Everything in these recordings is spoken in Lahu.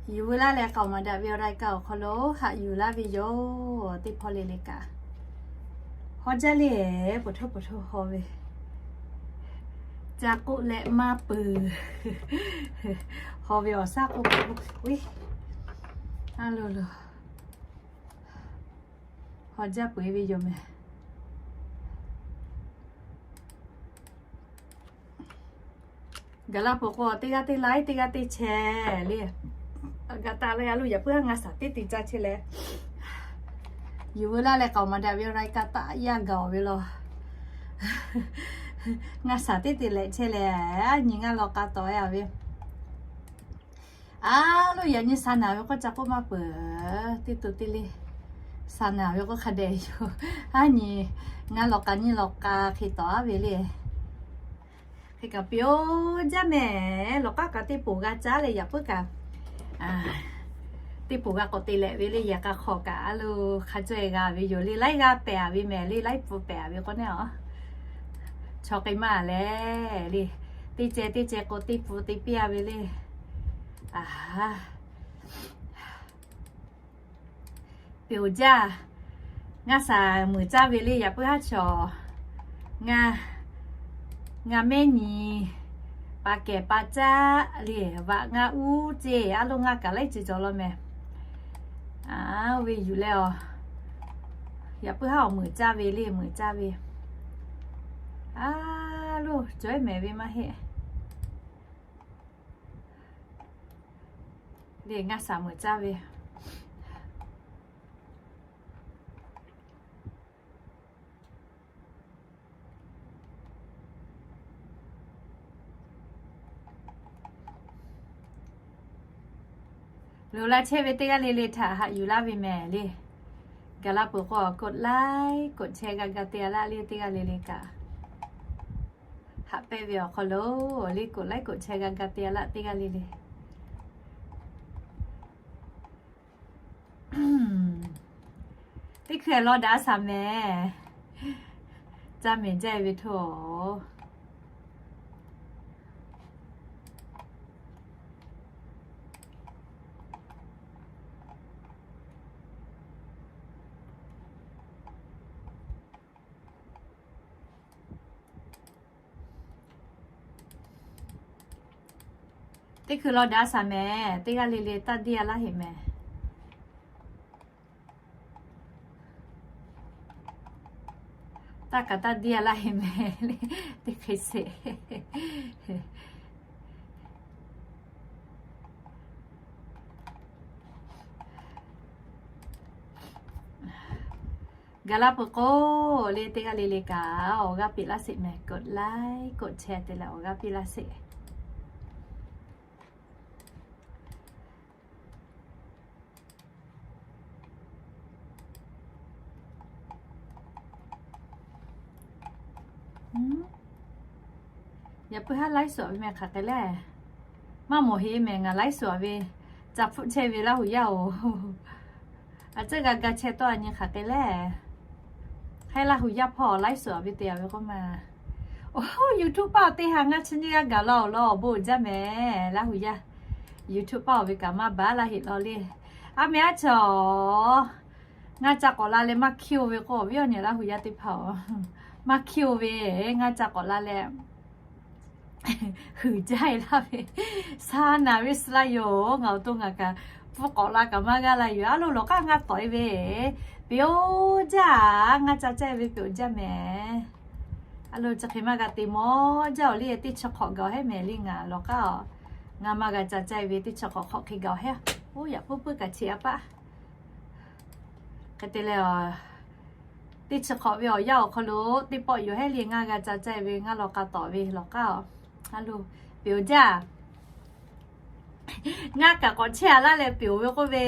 Yuˬ veu laˇ leh k'aoˍ maˍ daꞈ ve awˬ รายการ awˬ hk'aw lo haꞈ yuˬ laˇ ve yoˬ. Teˇ hpawˇ le le kaꞈ haw jaˇ le, poˬ htoˇ poˬ htoˇ haw ve, ca k'oˆ leh maˇ peuˬ. Haw ve awˬ shaˉ k'oˆ k'o, a lo lo, haw jaˇ peuˬ ve yoˬ mehˍ. Gaˬ la peuˬ k'o, teˇ g'aˇ teˇ like, teˇ g'aˇ teˇ share le. Gaˬ taˍ leh a lo yaꞈ puiˉ haˉ ngaˬ shaˍ teˇ te caˇ chehˇ leh, yuˬ veu laˇ leh k'aoˍ maˍ daꞈ ve awˬ รายการ taˆ yaˇ gaˬ ve law. Ngaˬ shaˍ teˇ te leh chehˇ leh, a nyi ngaˇ law k'a tawˍ a ve. A lo yaꞈ nyi sa naˍ ve k'o ca k'oˆ maˇ peuˬ. Teˇ to teˇ le, sa naˍ ve k'o hk'a dehꞈ yoˬ. A nyi ngaˇ law k'a nyiˇ law k'a hk'e tawˍ a ve le. Hk'e kaꞈ piˇ-oˬ jaˇ mehˍ. Lawˬ k'aˉ kaꞈ teˇ poˬ g'a caˉ leh yaꞈ puiˉ kaꞈ, teˇ poˬ g'a k'awꞈ te leh ve le. Yaꞈ k'a hk'awꞈ kaꞈ a lo hk'a caweh g'a ve yoˬ le. Laiˉ g'aˇ pehˍ a ve mehˍ le, laiˉ pfuhˍ pehˍ a ve k'o neˇ a, chaw k'ai maˇ leh le. Teˇ ceh teˇ ceh k'o teˇ pfuhˍ te piˇ a ve le. A, piˇ-oˬ jaˇ. Ngaˇ shaˍ meuˍ caˇ ve le yaꞈ puiˉ haˉ chaw. Ngaˇ, ngaˇ mehˉ nyi pa kehˬ pa caˉ le, vaꞈ ngaˇ uˉ ceˇ a lo ngaˇ kaꞈ laiˉ ceuˬ cawˬ law mehˍ. A, oˇ ve yuˬ leh a, yaꞈ puiˉ haˉ awˬ meuˍ caˇ ve le, meuˍ caˇ ve. A lo cawehˉ mehˍ ve maˇ heˆ. Le ngaˇ shaˍ meuˍ caˇ ve. Loˍ la chehˇ ve teˇ g'aˇ le le htaꞈ haꞈ yuˬ laˇ ve mehˍ le. Gaˬ la peuˬ k'o กดไลค์ กดแชร์ g'a ga te a laˇ le teˇ g'aˇ le le kaꞈ. Haꞈ pehnˇ ve awˬ hk'aw lo le กดไลค์ กดแชร์ g'a ga te a laˇ teˇ g'aˇ le le. Teˇ hkui law daꞈ shaˍ mehˍ. Caˇ mehˍ jaˇ ve htoˇ. Teˇ hkui law daꞈ shaˍ mehˍ. Teˇ g'aˇ le le taˇ diˇ a laˇ heꞈ mehˍ. Taˇ kaꞈ taˇ diˇ a laˇ heꞈ mehˍ le. Teˇ hk'e sheˍ. Gaˬ la peuˬ k'o le teˇ g'aˇ le le kaꞈ awˬ g'aˇ piˇ laˇ sheˍ mehˍ. กดไลค์ กดแชร์ te leh awˬ g'aˇ piˇ laˇ sheˍ. Yaꞈ puiˉ haˉ ไลฟ์สด ve mehˍ hk'aˬ hk'e le. Maˇ mawˬ heˆ mehˍ ngaˬ ไลฟ์สด ve. Ca hpfuhˆ chehˇ ve Laˇ huˍ yaˇ oˬ. A ceuˬ g'a ga chehˇ tawˇ a nyi hk'aˬ hk'e le. Hk'e Laˇ huˍ yaˇ hpawˇ ไลฟ์สด ve te a ve k'oˆ ma. Oˇ YouTube paˆ teˇ ha ngaˇ chi nyiˇ g'aˇ gaˬ law law awˬ bon jaˇ mehˍ Laˇ huˍ yaˇ. YouTube paˆ oˬ ve kaꞈ maˇ baˬ laˇ heˆ law le. A mehˍ a chaw. Ngaˇ ca k'awꞈ la leh maˇ hkiˇ-oˬ ve k'o, awˬ viˉ awˬ nyi Laˇ huˍ yaˇ teˇ hpaˍ-oˬ, maˇ hkiˇ-oˬ ve. Ngaˇ ca k'awꞈ la leh huiˍ jaˇ-e laˇ ve, sha naˍ ve suh la yoˬ. Ngaˬ awˬ to ngaˬ kaꞈ pfuhˇ k'awꞈ la kaꞈ maˇ g'a la yoˬ. A lo lawˬ k'aˉ ngaˇ tawˍ-e ve, peꞈ-oˬ jaˇ. Ngaˇ ca caˇ ve peꞈ-oˬ jaˇ mehˍ. A lo chi hk'e maˇ g'a te mawˬ jaˇ-oˬ le. Teˇ chi hk'awꞈ gaˬ-oˬ hehˉ mehˍ le ngaˬ lawˬ k'aˉ-oˬ. Ngaˇ maˇ g'a ca caˇ ve teˇ chi hk'awꞈ hk'awꞈ hk'e gaˬ-oˬ hehˉ. Oˇ yaꞈ puiˉ puiˉ kaꞈ chi a paˆ. Hk'e te leh, teˇ chi hk'awꞈ ve awˬ yanˇ awˬ hk'aw lo teˇ pawˆ yoˬ hehˉ le ngaˇ g'a ca caˇ ve ngaˇ law k'a tawˍ ve lawˬ k'aˉ-oˬ. A lo, peꞈ-oˬ jaˇ. Ngaˇ kaꞈ k'awꞈ chehˇ a laˇ leh peꞈ-oˬ ve k'oˆ ve,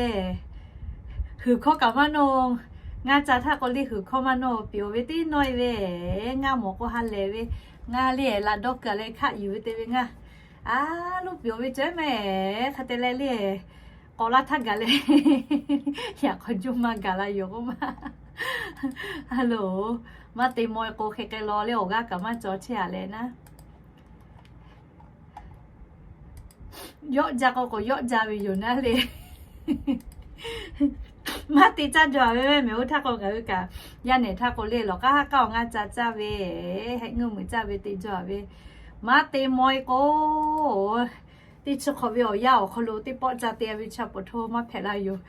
huiˍ hkawˇ kaꞈ maˇ nawˇ. Ngaˇ ca htaˇ k'o le huiˍ hkawˇ maˇ nawˇ. Peꞈ-oˬ ve teˇ nawˇ-e ve, ngaˇ mawˬ k'o ha lehˬ ve, ngaˇ le laꞈ dawˇ keu leh hkaˆ yuˬ ve te ve ngaˇ. A lo, peꞈ-oˬ ve cawehˉ mehˍ. Hk'e te leh le, k'awꞈ laˇ htaˇ gaˬ leh, yaꞈ hk'aw juˇ maˇ gaˬ la yoˬ k'oˆ ma. A lo, maˇ te maw-e k'o hk'e k'ai law le awˬ g'aˇ kaꞈ maˇ cawˬ chehˇ a leh naˉ. Yawˆ ja k'o k'o yawˆ ja ve yoˬ naˉ le. Maˇ te caˇ jaw ve mehˬ. Oˇ htaˇ k'o ngaˬ hui kaꞈ yaˇ nehˬ htaˇ k'o le lawˬ k'aˉ haˉ k'aˉ awˬ ngaˇ ca caˇ ve, heˆ ngeuˇ meuꞈ caˇ ve te jaw ve, maˇ te maw e k'o, teˇ chi hk'awꞈ ve awˬ yanˇ awˬ hk'aw lo teˇ pawˆ ca te ve chi a poˬ hto maˇ hpehꞈ la yoˬ.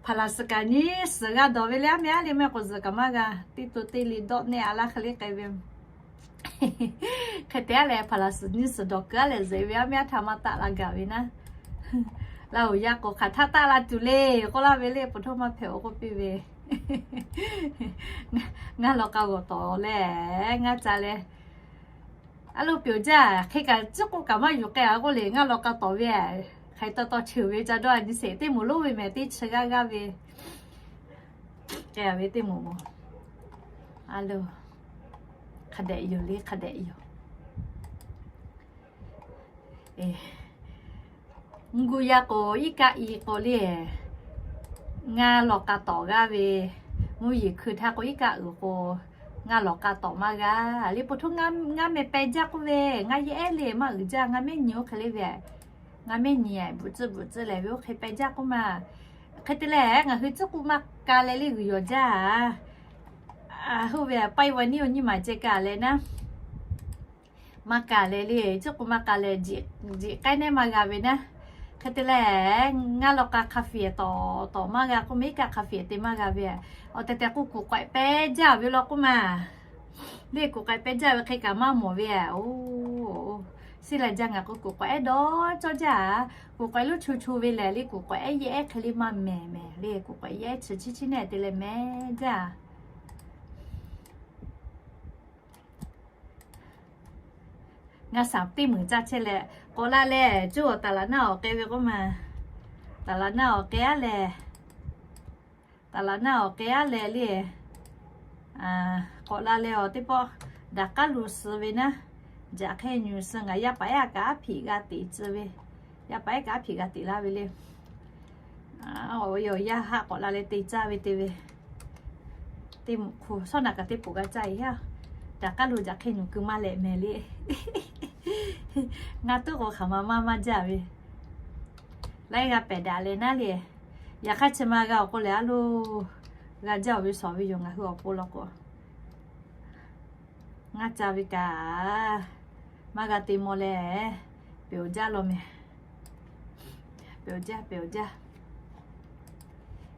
Hpaˍ laˍ suhˍ kaꞈ nyiˇ suhˍ g'a dawˬ ve le, aˉ mehˇ aˉ le mehˆ k'o zuhꞈ kaꞈ maˇ g'a, teˇ to teˇ le dawˆ nehˆ a laˇ hk'e le k'ai ve. Hk'e te aˉ leh hpaˍ laˍ suhˍ nyiˇ suhˍ dawˬ kuiˬ aˉ leh zuhꞈ ve aˉ mehˇ aˉ htaꞈ maˇ taˆ la gaˬ ve naˉ. Laˇ oˬ yaˇ k'o hk'aˬ htaˇ taˆ la tuˬ le k'oˆ laˇ ve le, poˬ hto maˇ hpehꞈ oˬ k'oˆ piˇ ve. Ngaˇ law k'a g'awˬ tawˍ leh, ngaˇ ca leh, aˉ lo pyeˬ jaˇ hk'e kaꞈ ciˉ k'oˆ kaꞈ maˇ yuˬ k'ai a k'oˆ le, ngaˇ law k'a tawˍ ve, hk'aˬ hk'e taw taw cheuˬ ve ca dawˇ a nyi sheˍ, teˇ moˍ lonˉ ve mehˬ teˇ chi g'aˇ g'aˇ ve, k'ai ve teˇ moˍ moˍ. A lo, hk'a dehꞈ yoˬ le, hk'a dehꞈ yoˬ. Mvuhˇ guˇ yaˇ k'o iˉ kaˆ i k'o le, ngaˇ law k'a tawˍ g'aˇ ve, mvuhˇ yeˬ hkui htaˇ k'o iˉ kaˆ uiˍ k'o, ngaˇ law k'a tawˍ maˇ g'a le. Poˬ hto ngaˇ meh peh jaˇ k'oˆ ve, ngaˇ yehˬ ehˉ le maˇ uiˍ jaˇ, ngaˇ mehˉ nyi oˇ hk'e le ve, ngaˇ mehˉ nyi a bvuhꞈ tcuhˆ bvuhꞈ tcuhˆ leh ve oˇ hk'e peh jaˇ k'oˆ ma. Hk'e te leh ngaˬ hui ciˉ k'oˆ maˇ ka leh le g'uiˬ yawˬ jaˇ a. Hoˆ ve paˇ i va niˇ o nyiˇ maˬ ceh ka leh naˉ, maˇ ka leh le, ciˉ k'oˆ maˇ ka leh, jeꞈ k'ai nehˉ maˇ g'a ve naˉ. Hk'e te leh, ngaˇ law k'a hk'a fiˍ tawˍ tawˍ maˇ g'a k'oˆ ma, iˉ kaˆ hk'a fiˍ te maˇ g'a ve, awˬ tehˬ tehˬ k'o kuˬ k'awehꞈ peh jaˇ ve law k'oˆ ma. Le kuˬ k'awehꞈ peh jaˇ ve hk'e kaꞈ maˇ mawˬ ve a. Oˇ, siˉ la jaˇ ngaˬ k'o kuˬ k'awehꞈ ehˉ dawˇ cawˇ jaˇ a. Kuˬ k'awehꞈ lonˉ chu chu ve lehˬ le, kuˬ k'awehꞈ ehˉ yehˬ ehˉ hk'e le maˇ mehˬ mehˬ le, kuˬ k'awehꞈ yehˬ ehˉ chi chiˉ chiˉ nehˉ te leh mehˬ jaˇ. Ngaˇ shaˍ teˇ meunˍ caˇ chehˇ leh, k'awꞈ la leh, cuˇ awˬ taˍ laˍ naˆ awˬ k'ai ve k'oˆ ma. Taˍ laˍ naˆ awˬ k'ai aˉ leh, taˍ laˍ naˆ awˬ k'ai aˉ leh le, k'awꞈ la leh awˬ teˇ pawˆ daꞈ k'aˉ lo suh ve naˉ, jaꞈ hk'e nyuˬ suh ngaˬ yaˇ paˍ ehˉ a kaꞈ aˉ hpiꞈ g'a teꞈ tcuh ve, yaˇ paˍ ehˉ kaꞈ aˉ hpiꞈ g'a teꞈ laˇ ve le. Awˬ yaˇ haˆ k'awꞈ la leh te caˇ ve te ve, teˇ mvuhꞈ hk'u shawˉ naꞈ kaꞈ teˇ poˍ g'a caˇ e a. Daꞈ k'aˉ lo jaꞈ hk'e nyuˬ keu maˇ leh mehˬ le. Ngaˇ tuˉ k'o hk'aˬ ma maˇ maˇ jaˇ ve. Laiˉ g'a pehˬ daꞈ leh naˉ le. Yaꞈ hk'aˇ chi ma g'a awˬ k'o lehˬ, a lo, g'a jaˇ awˬ ve shawˍ ve yoˬ ngaˬ hui awˬ pon law k'o. Ngaˇ ca ve kaꞈ maˇ g'a te maw leh, peuˬ jaˇ law mehˬ. Peuˬ jaˇ, peuˬ jaˇ.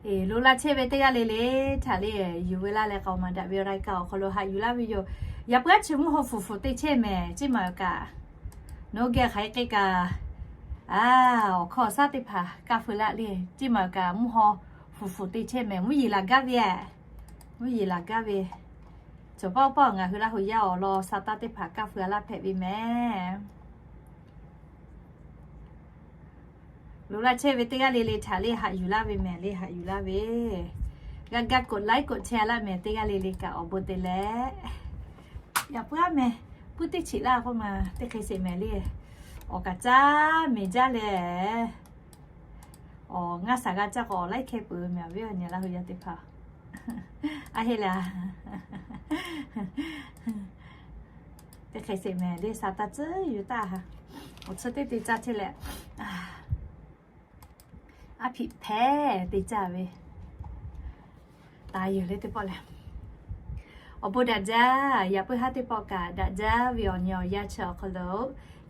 Eˬ, lo laˇ chehˇ ve teˇ g'aˇ le le htaꞈ le, yuˬ ve laˇ leh k'aoˍ maˍ daꞈ ve รายการ awˬ hk'aw lo haꞈ yuˬ laˇ ve yoˬ. Yaꞈ puiˉ aˉ chi mvuhˇ haw fuˍ fuˍ te chehˇ mehˬ, ceˇ maˍ kaꞈ, nawˬ geh hk'aˬ hk'e k'ai kaꞈ, a, awˬ hkawˇ awˬ shaˉ teˇ hpaˍ kaˇ feu laˇ le, ceˇ maˍ kaꞈ mvuhˇ haw fuˍ fuˍ te chehˇ mehˬ, mvuhˇ yeˬ laˬ gaˇ ve, mvuhˇ yeˬ laˬ gaˇ ve. Cawˬ paˇ paˇ ngaˬ hui Laˇ huˍ yaˇ awˬ lawn sa taˇ teˇ hpaˍ kaˇ feu a laˇ hpehꞈ ve mehˬ. Lo laˇ chehˇ ve teˇ g'aˇ le le htaꞈ le haꞈ yuˬ laˇ ve mehˬ, le haꞈ yuˬ laˇ ve. G'a ga กดไลค์ กดแชร์ laˇ mehˬ, teˇ g'aˇ le le kaꞈ awˬ bon te leh. Yaꞈ puiˉ aˉ mehˬ, puiˉ teˇ cheꞈ laˇ k'oˆ ma, teˇ hk'e sheˍ mehˬ le. Awˬ kaꞈ caˇ mehˬ jaˇ leh, awˬ ngaˇ shaˍ g'a caˇ k'o awˬ laiˉ hkeh peuˬ ve mehˬ, awˬ viˉ awˬ nyi Laˇ huˍ yaˇ teˇ hpaˍ. A heˆ le a. Teˇ hk'e sheˍ mehˬ le, sa taˇ tcuhˉ yuˬ taˇ ha. Awˬ tcuhˉ teˇ te caˇ chehˇ leh, aˉ hpiꞈ hpehꞈ te caˇ ve taˍ yoˬ le teˇ pawˆ lehˬ. Awˬ bon daꞈ jaˇ. Yaꞈ puiˉ haˉ teˇ pawˆ kaꞈ daꞈ jaˇ ve awˬ nyi awˬ yanˇ chi awˬ hk'aw lo,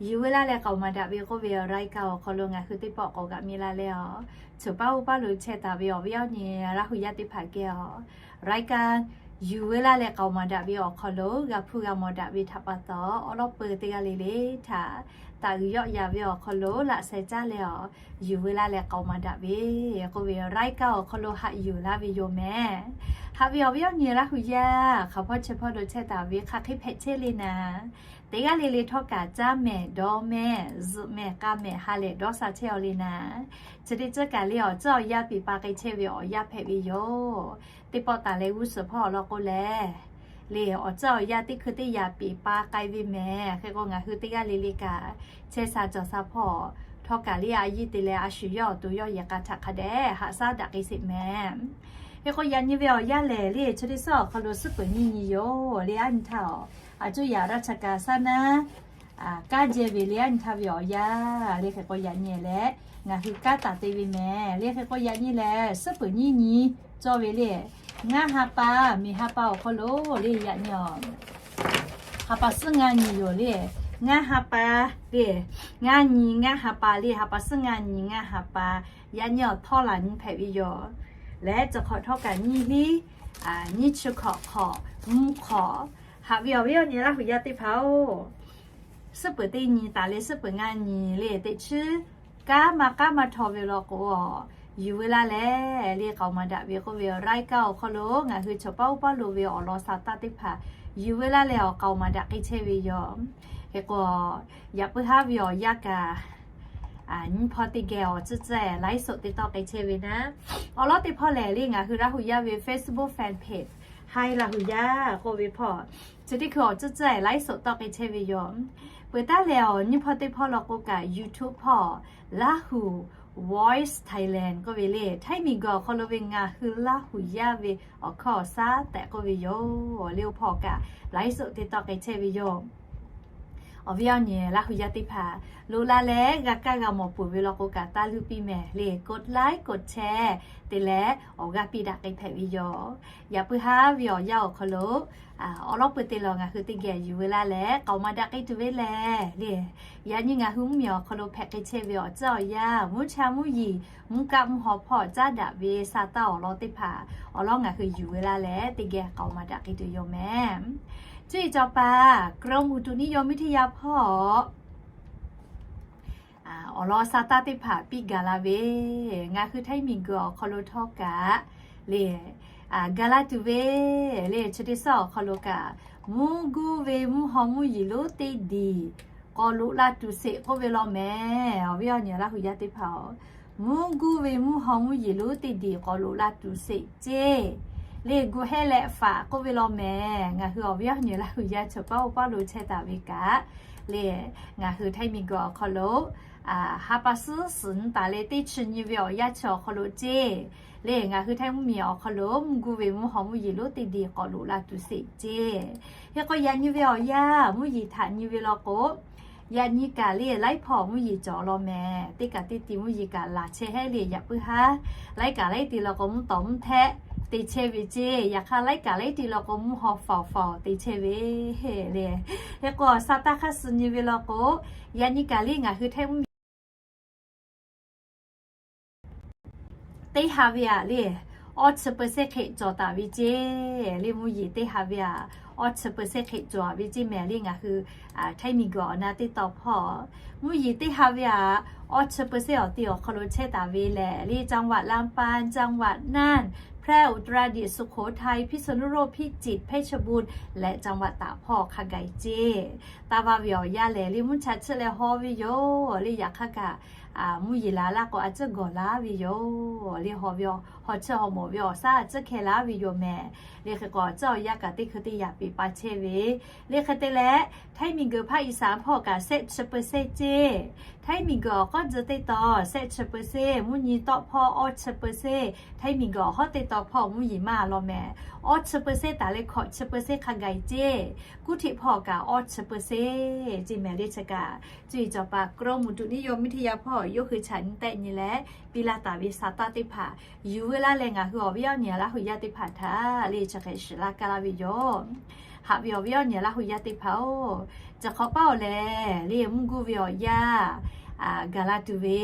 yuˬ ve laˇ leh k'aoˍ maˍ daꞈ ve k'oˆ ve awˬ รายการ awˬ hk'aw lo ngaˬ hui teˇ pawˆ k'awꞈ g'aꞈ mi la leh a, choˬ paˇ oˇ paˇ lo chehˇ taˍ ve awˬ viˉ awˬ nyi Laˇ huˍ yaˇ teˇ hpaˍ geh a, รายการ yuˬ ve laˇ leh k'aoˍ maˍ daꞈ ve awˬ hk'aw lo g'a hpuˇ g'a mawˬ daꞈ ve htaꞈ pa taw, awˉ lawˉ peu teˇ g'aˇ le le htaꞈ taˍ uiˍ yawˆ yaˍ ve awˬ hk'aw lo laꞈ sheh caˇ leh a, yuˬ ve laˇ leh k'aoˍ maˍ daꞈ ve k'oˆ ve awˬ รายการ awˬ hk'aw lo haꞈ yuˬ laˇ ve yoˬ mehˬ. Haꞈ ve awˬ viˉ awˬ nyi Laˇ huˍ yaˇ hk'aˬ hpawˇ chi hpawˇ lo chehˇ taˍ ve hk'aˬ hk'e hpehꞈ chehˇ le naˍ, teˇ g'aˇ le le htawˇ kaꞈ caˇ mehˬ dawˇ mehˬ zuhꞈ mehˬ k'a mehˬ ha lehˬ dawˇ sha chehˇ aw le naˍ. Chi teˇ ceuˬ kaꞈ le awˬ tcuhˉ awˬ yanˇ peˬ pa k'ai chehˇ ve awˬ yanˇ hpehꞈ ve yoˬ. Teˇ pawˆ taˍ leh g'uˇ suhˍ hpawˇ awˬ lawn k'o lehˬ, le awˬ tcuhˉ awˬ yanˇ teˇ hkui teˇ yaꞈ peˬ pa k'ai ve mehˬ. Hk'e k'o ngaˬ hui teˇ g'aˇ le le kaꞈ chehˇ sha cawˬ sha hpawˇ htawˇ kaꞈ le a yiˇ te leh a shu yawˇ awˬ to yawˇ yehˬ k'a htaꞈ hk'a dehꞈ haꞈ shaˉ daꞈ k'ai sheˍ mehˬ. Hk'e k'o yaꞈ nyi ve awˬ yanˇ lehˬ le chi teˇ suhˉ awˬ hk'aw lo suhˉ peuˬ nyiˇ nyi yoˬ le. Aˉ nyi htaˇ a, a cuˇ yaꞈ ราชการ shaˉ naˉ kanˉ jehˇ ve le, a nyi htaˇ ve awˬ yanˇ le hk'e k'o yaꞈ nyi leh ngaˬ hui kanˉ taˍ te ve mehˍ le hk'e k'o yaꞈ nyi lehˬ suhˉ peuˬ nyiˇ nyi cawˇ ve le. Ngaˇ ha pa, miˬ ha pa awˬ hk'aw lo le yaꞈ nyi a ha pa suhˉ ngaˇ nyi yoˬ le. Ngaˇ ha pa le, ngaˇ nyi ngaˇ ha pa le, ha pa suhˉ ngaˇ nyi ngaˇ ha pa, yaꞈ nyi awˬ htawˇ laˬ nyi hpehꞈ ve yoˬ. Leh chi hk'awꞈ htawˇ kaꞈ nyiˇ hiˉ nyiˇ chi hkawꞈ hk'awꞈ mvuhˇ hk'awꞈ, haꞈ ve awˬ viˉ awˬ nyi Laˇ hu yaˇ teˇ hpaˍ-oˬ, suhˉ peuˬ teˇ nyi taˍ le suhˉ peuˬ ngaˇ nyi le teˇ chiˉ kanˉ maˇ k'aˉ maˇ htaw ve law k'o, yuˬ ve laˇ leh le k'aoˍ maˍ daꞈ ve k'oˆ ve awˬ รายการ awˬ hk'aw lo ngaˬ hui chaw paˉ oˇ paˉ lo ve awˬ lawn sa taˇ teˇ hpaˍ yuˬ ve laˇ leh awˬ k'aoˍ maˍ daꞈ k'ai chehˇ ve yoˬ. Hk'e k'o, yaꞈ puiˉ haˉ ve awˬ yanˇ kaꞈ nyiˇ hpawˇ teˇ geh awˬ tcuhˇ tcuhˇ-ehˍ ไลฟ์สด te tawˆ k'ai chehˇ ve naˉ, awˬ lawn teˇ hpawˇ lehˬ le ngaˬ hui Laˇ hu yaˇ ve Facebook fan page Hi Laˇ hu yaˇ k'oˆ ve hpawˇ chi teˇ hkui awˬ tcuhˇ tcuhˇ-ehˍ ไลฟ์สด tawˆ k'ai chehˇ ve yoˬ. Peuˬ taˉ leh awˬ nyiˇ hpawˇ teˇ hpawˇ law k'o kaꞈ YouTube hpawˇ Laˇ hu Voice Thailand k'oˆ ve le Htaiˇ miˬguiˬ awˬ hk'aw lo ve ngaˬ hui Laˇ hu yaˇ ve awˬ hkawˇ awˬ shaˉ tehꞈ k'oˆ ve yoˬ le. Oˇ hpawˇ kaꞈ ไลฟ์สด te tawˆ k'ai chehˇ ve yoˬ. Awˬ viˉ awˬ nyi Laˇ hu yaˇ teˇ hpaˍ loꞈ la leh g'a kaˇ g'a mawˬ peuˬ ve law k'o kaꞈ taˇ luˇ piˇ mehˍ le กดไลค์ กดแชร์ te leh awˬ g'aˇ piˇ daꞈ k'ai hpehꞈ ve yoˬ. Yaꞈ puiˉ haˉ ve awˬ yanˇ awˬ hk'aw lo awˬ lawn peuˬ te lawˬ ngaˬ hui teˇ geh yuˬ ve laˇ leh k'aoˍ maˍ daꞈ k'ai tuˬ ve lehˬ le, yaꞈ nyi ngaˬ hui mvuhˇmiˬ awˬ hk'aw lo hpehꞈ k'ai chehˇ ve awˬ tcuhˉ awˬ yanˇ mvuhˇ cha mvuhˇ yeˬ mvuhˇ kaˆ mvuhˇ haw hpawˇ caˉ daꞈ ve sa taˇ awˬ lawn teˇ hpaˍ awˬ lawn ngaˬ hui yuˬ ve laˇ leh teˇ geh k'aoˍ maˍ daꞈ k'ai tuˬ yoˬ mehˍ. Cuˇ yiˍ cawˬ paˍ กรมอุตุนิยมวิทยา hpawˇ awˬ lawn sa taˇ teˇ hpaˍ piˇ gaˬ la ve, ngaˬ hui Htaiˇ miˬguiˬ awˬ hk'aw lo htawˇ kaꞈ le gaˬ la tuˬ ve le chi teˇ suhˉ awˬ hk'aw lo kaꞈ mvuhˇ guˇ ve mvuhˇ haw mvuhˇ yeˬ lonˉ teˇ diˬ k'awꞈ loꞈ la tuˬ sheˍ k'oˆ ve law mehˍ. Awˬ viˉ awˬ nyi Laˇ hu yaˇ teˇ hpaˍ-oˬ, mvuhˇ guˇ ve mvuhˇ haw mvuhˇ yeˬ lonˉ teˇ diˬ k'awꞈ loꞈ la tuˬ sheˍ ceˇ le. Gu hehˇ leh faꞈ k'oˆ ve law mehˍ. Ngaˬ hui awˬ viˉ awˬ nyi Laˇ hu yaˇ chaw paˉ oˇ paˉ lo chehˇ taˍ ve kaꞈ le, ngaˬ hui Htaiˇ miˬguiˬ awˬ hk'aw lo ha pa suhˉ suhˍ nyi taˍ leh teˇ chi nyi ve awˬ yanˇ chi awˬ hk'aw lo ceˇ le ngaˬ hui Htaiˇ mvuhˇmiˬ awˬ hk'aw lo mvuhˇ guˇ ve mvuhˇ haw mvuhˇ yeˬ lonˉ teˇ diˬ k'awꞈ loꞈ la tuˬ sheˍ ceˇ. Hk'e k'o yaꞈ nyi ve awˬ yanˇ mvuhˇ yeˬ htaꞈ nyi ve law k'o, yaꞈ nyi kaꞈ le laiˉ hpawˇ mvuhˇ yeˬ cawˬ law mehˍ. Teˇ kaꞈ teˇ ti mvuhˇ yeˬ kaꞈ laˬ chehˇ heˉ le yaꞈ puiˉ haˉ laiˉ kaꞈ laiˉ ti law k'o mvuhˇ tawˍ mvuhˇ htehˆ te chehˇ ve ceˇ. Yaꞈ hk'aˇ laiˉ kaꞈ laiˉ ti law k'o mvuhˇ haw faoˍ faoˍ te chehˇ ve le. Hk'e k'o sa taˇ hk'aˇ suh nyi ve law k'o, yaꞈ nyi kaꞈ le ngaˬ hui Htaiˇ mvuhˇ miˬ teˇ ha ve aꞈ le awˇ chi เปอร์เซ็นต์ hk'e cawˬ taˍ ve ceˇ le. Mvuhˇ yeˬ teˇ ha ve aꞈ awˇ chi เปอร์เซ็นต์ hk'e cawˬ ve ceˇ mehˍ le ngaˬ hui Htaiˇ miˬguiˬ awˬ na teˇ taw hpawˇ mvuhˇ yeˬ teˇ ha ve aꞈ awˇ chi เปอร์เซ็นต์ awˬ ti awˬ hk'aw lo chehˇ taˍ ve lehˬ le จังหวัดลำปาง จังหวัดน่าน แพร่ อุตรดิตถ์ สุโขทัย พิษณุโลก พิจิตร เพชรบูรณ์ และจังหวัดตาก hpawˇ hk'a gaˬ ceˇ. Taˇ vaˇ ve awˬ yanˇ lehˬ le mvuhˇ cha chiˆ leh haw ve yoˬ le. Yaꞈ hk'aˇ kaꞈ mvuhˇ yeˬ laˬ laˇ k'o a ciˉ gawˬ laˇ ve yoˬ le. Haw ve, haw chiˇ haw mawˬ ve awˬ shaˉ a ciˉ hkeh laˇ ve yoˬ mehˍ. Le hk'e k'o a ciˉ awˬ yanˇ kaꞈ teˇ hkui teˇ yaꞈ peꞈ pa chehˇ ve. Le hk'e te leh Htaiˇ miˬguiˬ ภาคอีสาน hpawˇ kaꞈ shehˆ chi เปอร์เซ็นต์ ceˇ. Htaiˇ miˬguiˬ awˬ k'awˉ tcuh teˇ taw shehˆ chi เปอร์เซ็นต์, mvuhˇ nyi tawˆ hpawˇ awˇ chi เปอร์เซ็นต์, Htaiˇ miˬguiˬ awˬ hawˉ teˇ taw hpawˇ mvuhˇ yeˬ maˇ law mehˍ. Awˇ chi เปอร์เซ็นต์ taˍ leh hkawꞈ chi เปอร์เซ็นต์ hk'a gaˬ ceˇ. Kuˇ htiꞈ hpawˇ kaꞈ awˇ chi เปอร์เซ็นต์ ceˇ mehˍ le. Chi kaꞈ cuˇ yiˍ cawˬ paˍ กรมอุตุนิยมวิทยา hpawˇ yawˇ hui chaꞈ nyi tehˆ nyi leh piˇ laˇ taˍ ve sa taˇ teˇ hpaˍ yuˬ ve laˇ leh ngaˬ hui awˬ viˉ awˬ nyi Laˇ hu yaˇ teˇ hpaˍ htaꞈ le chi hk'e shiˍ laˇ kaˇ laˇ ve yoˬ. Haꞈ ve awˬ viˉ awˬ nyi Laˇ hu yaˇ teˇ hpaˍ-oˬ, chi hk'awꞈ paˉ awˬ lehˬ le mvuhˇ guˇ ve awˬ yanˇ gaˬ la tuˬ ve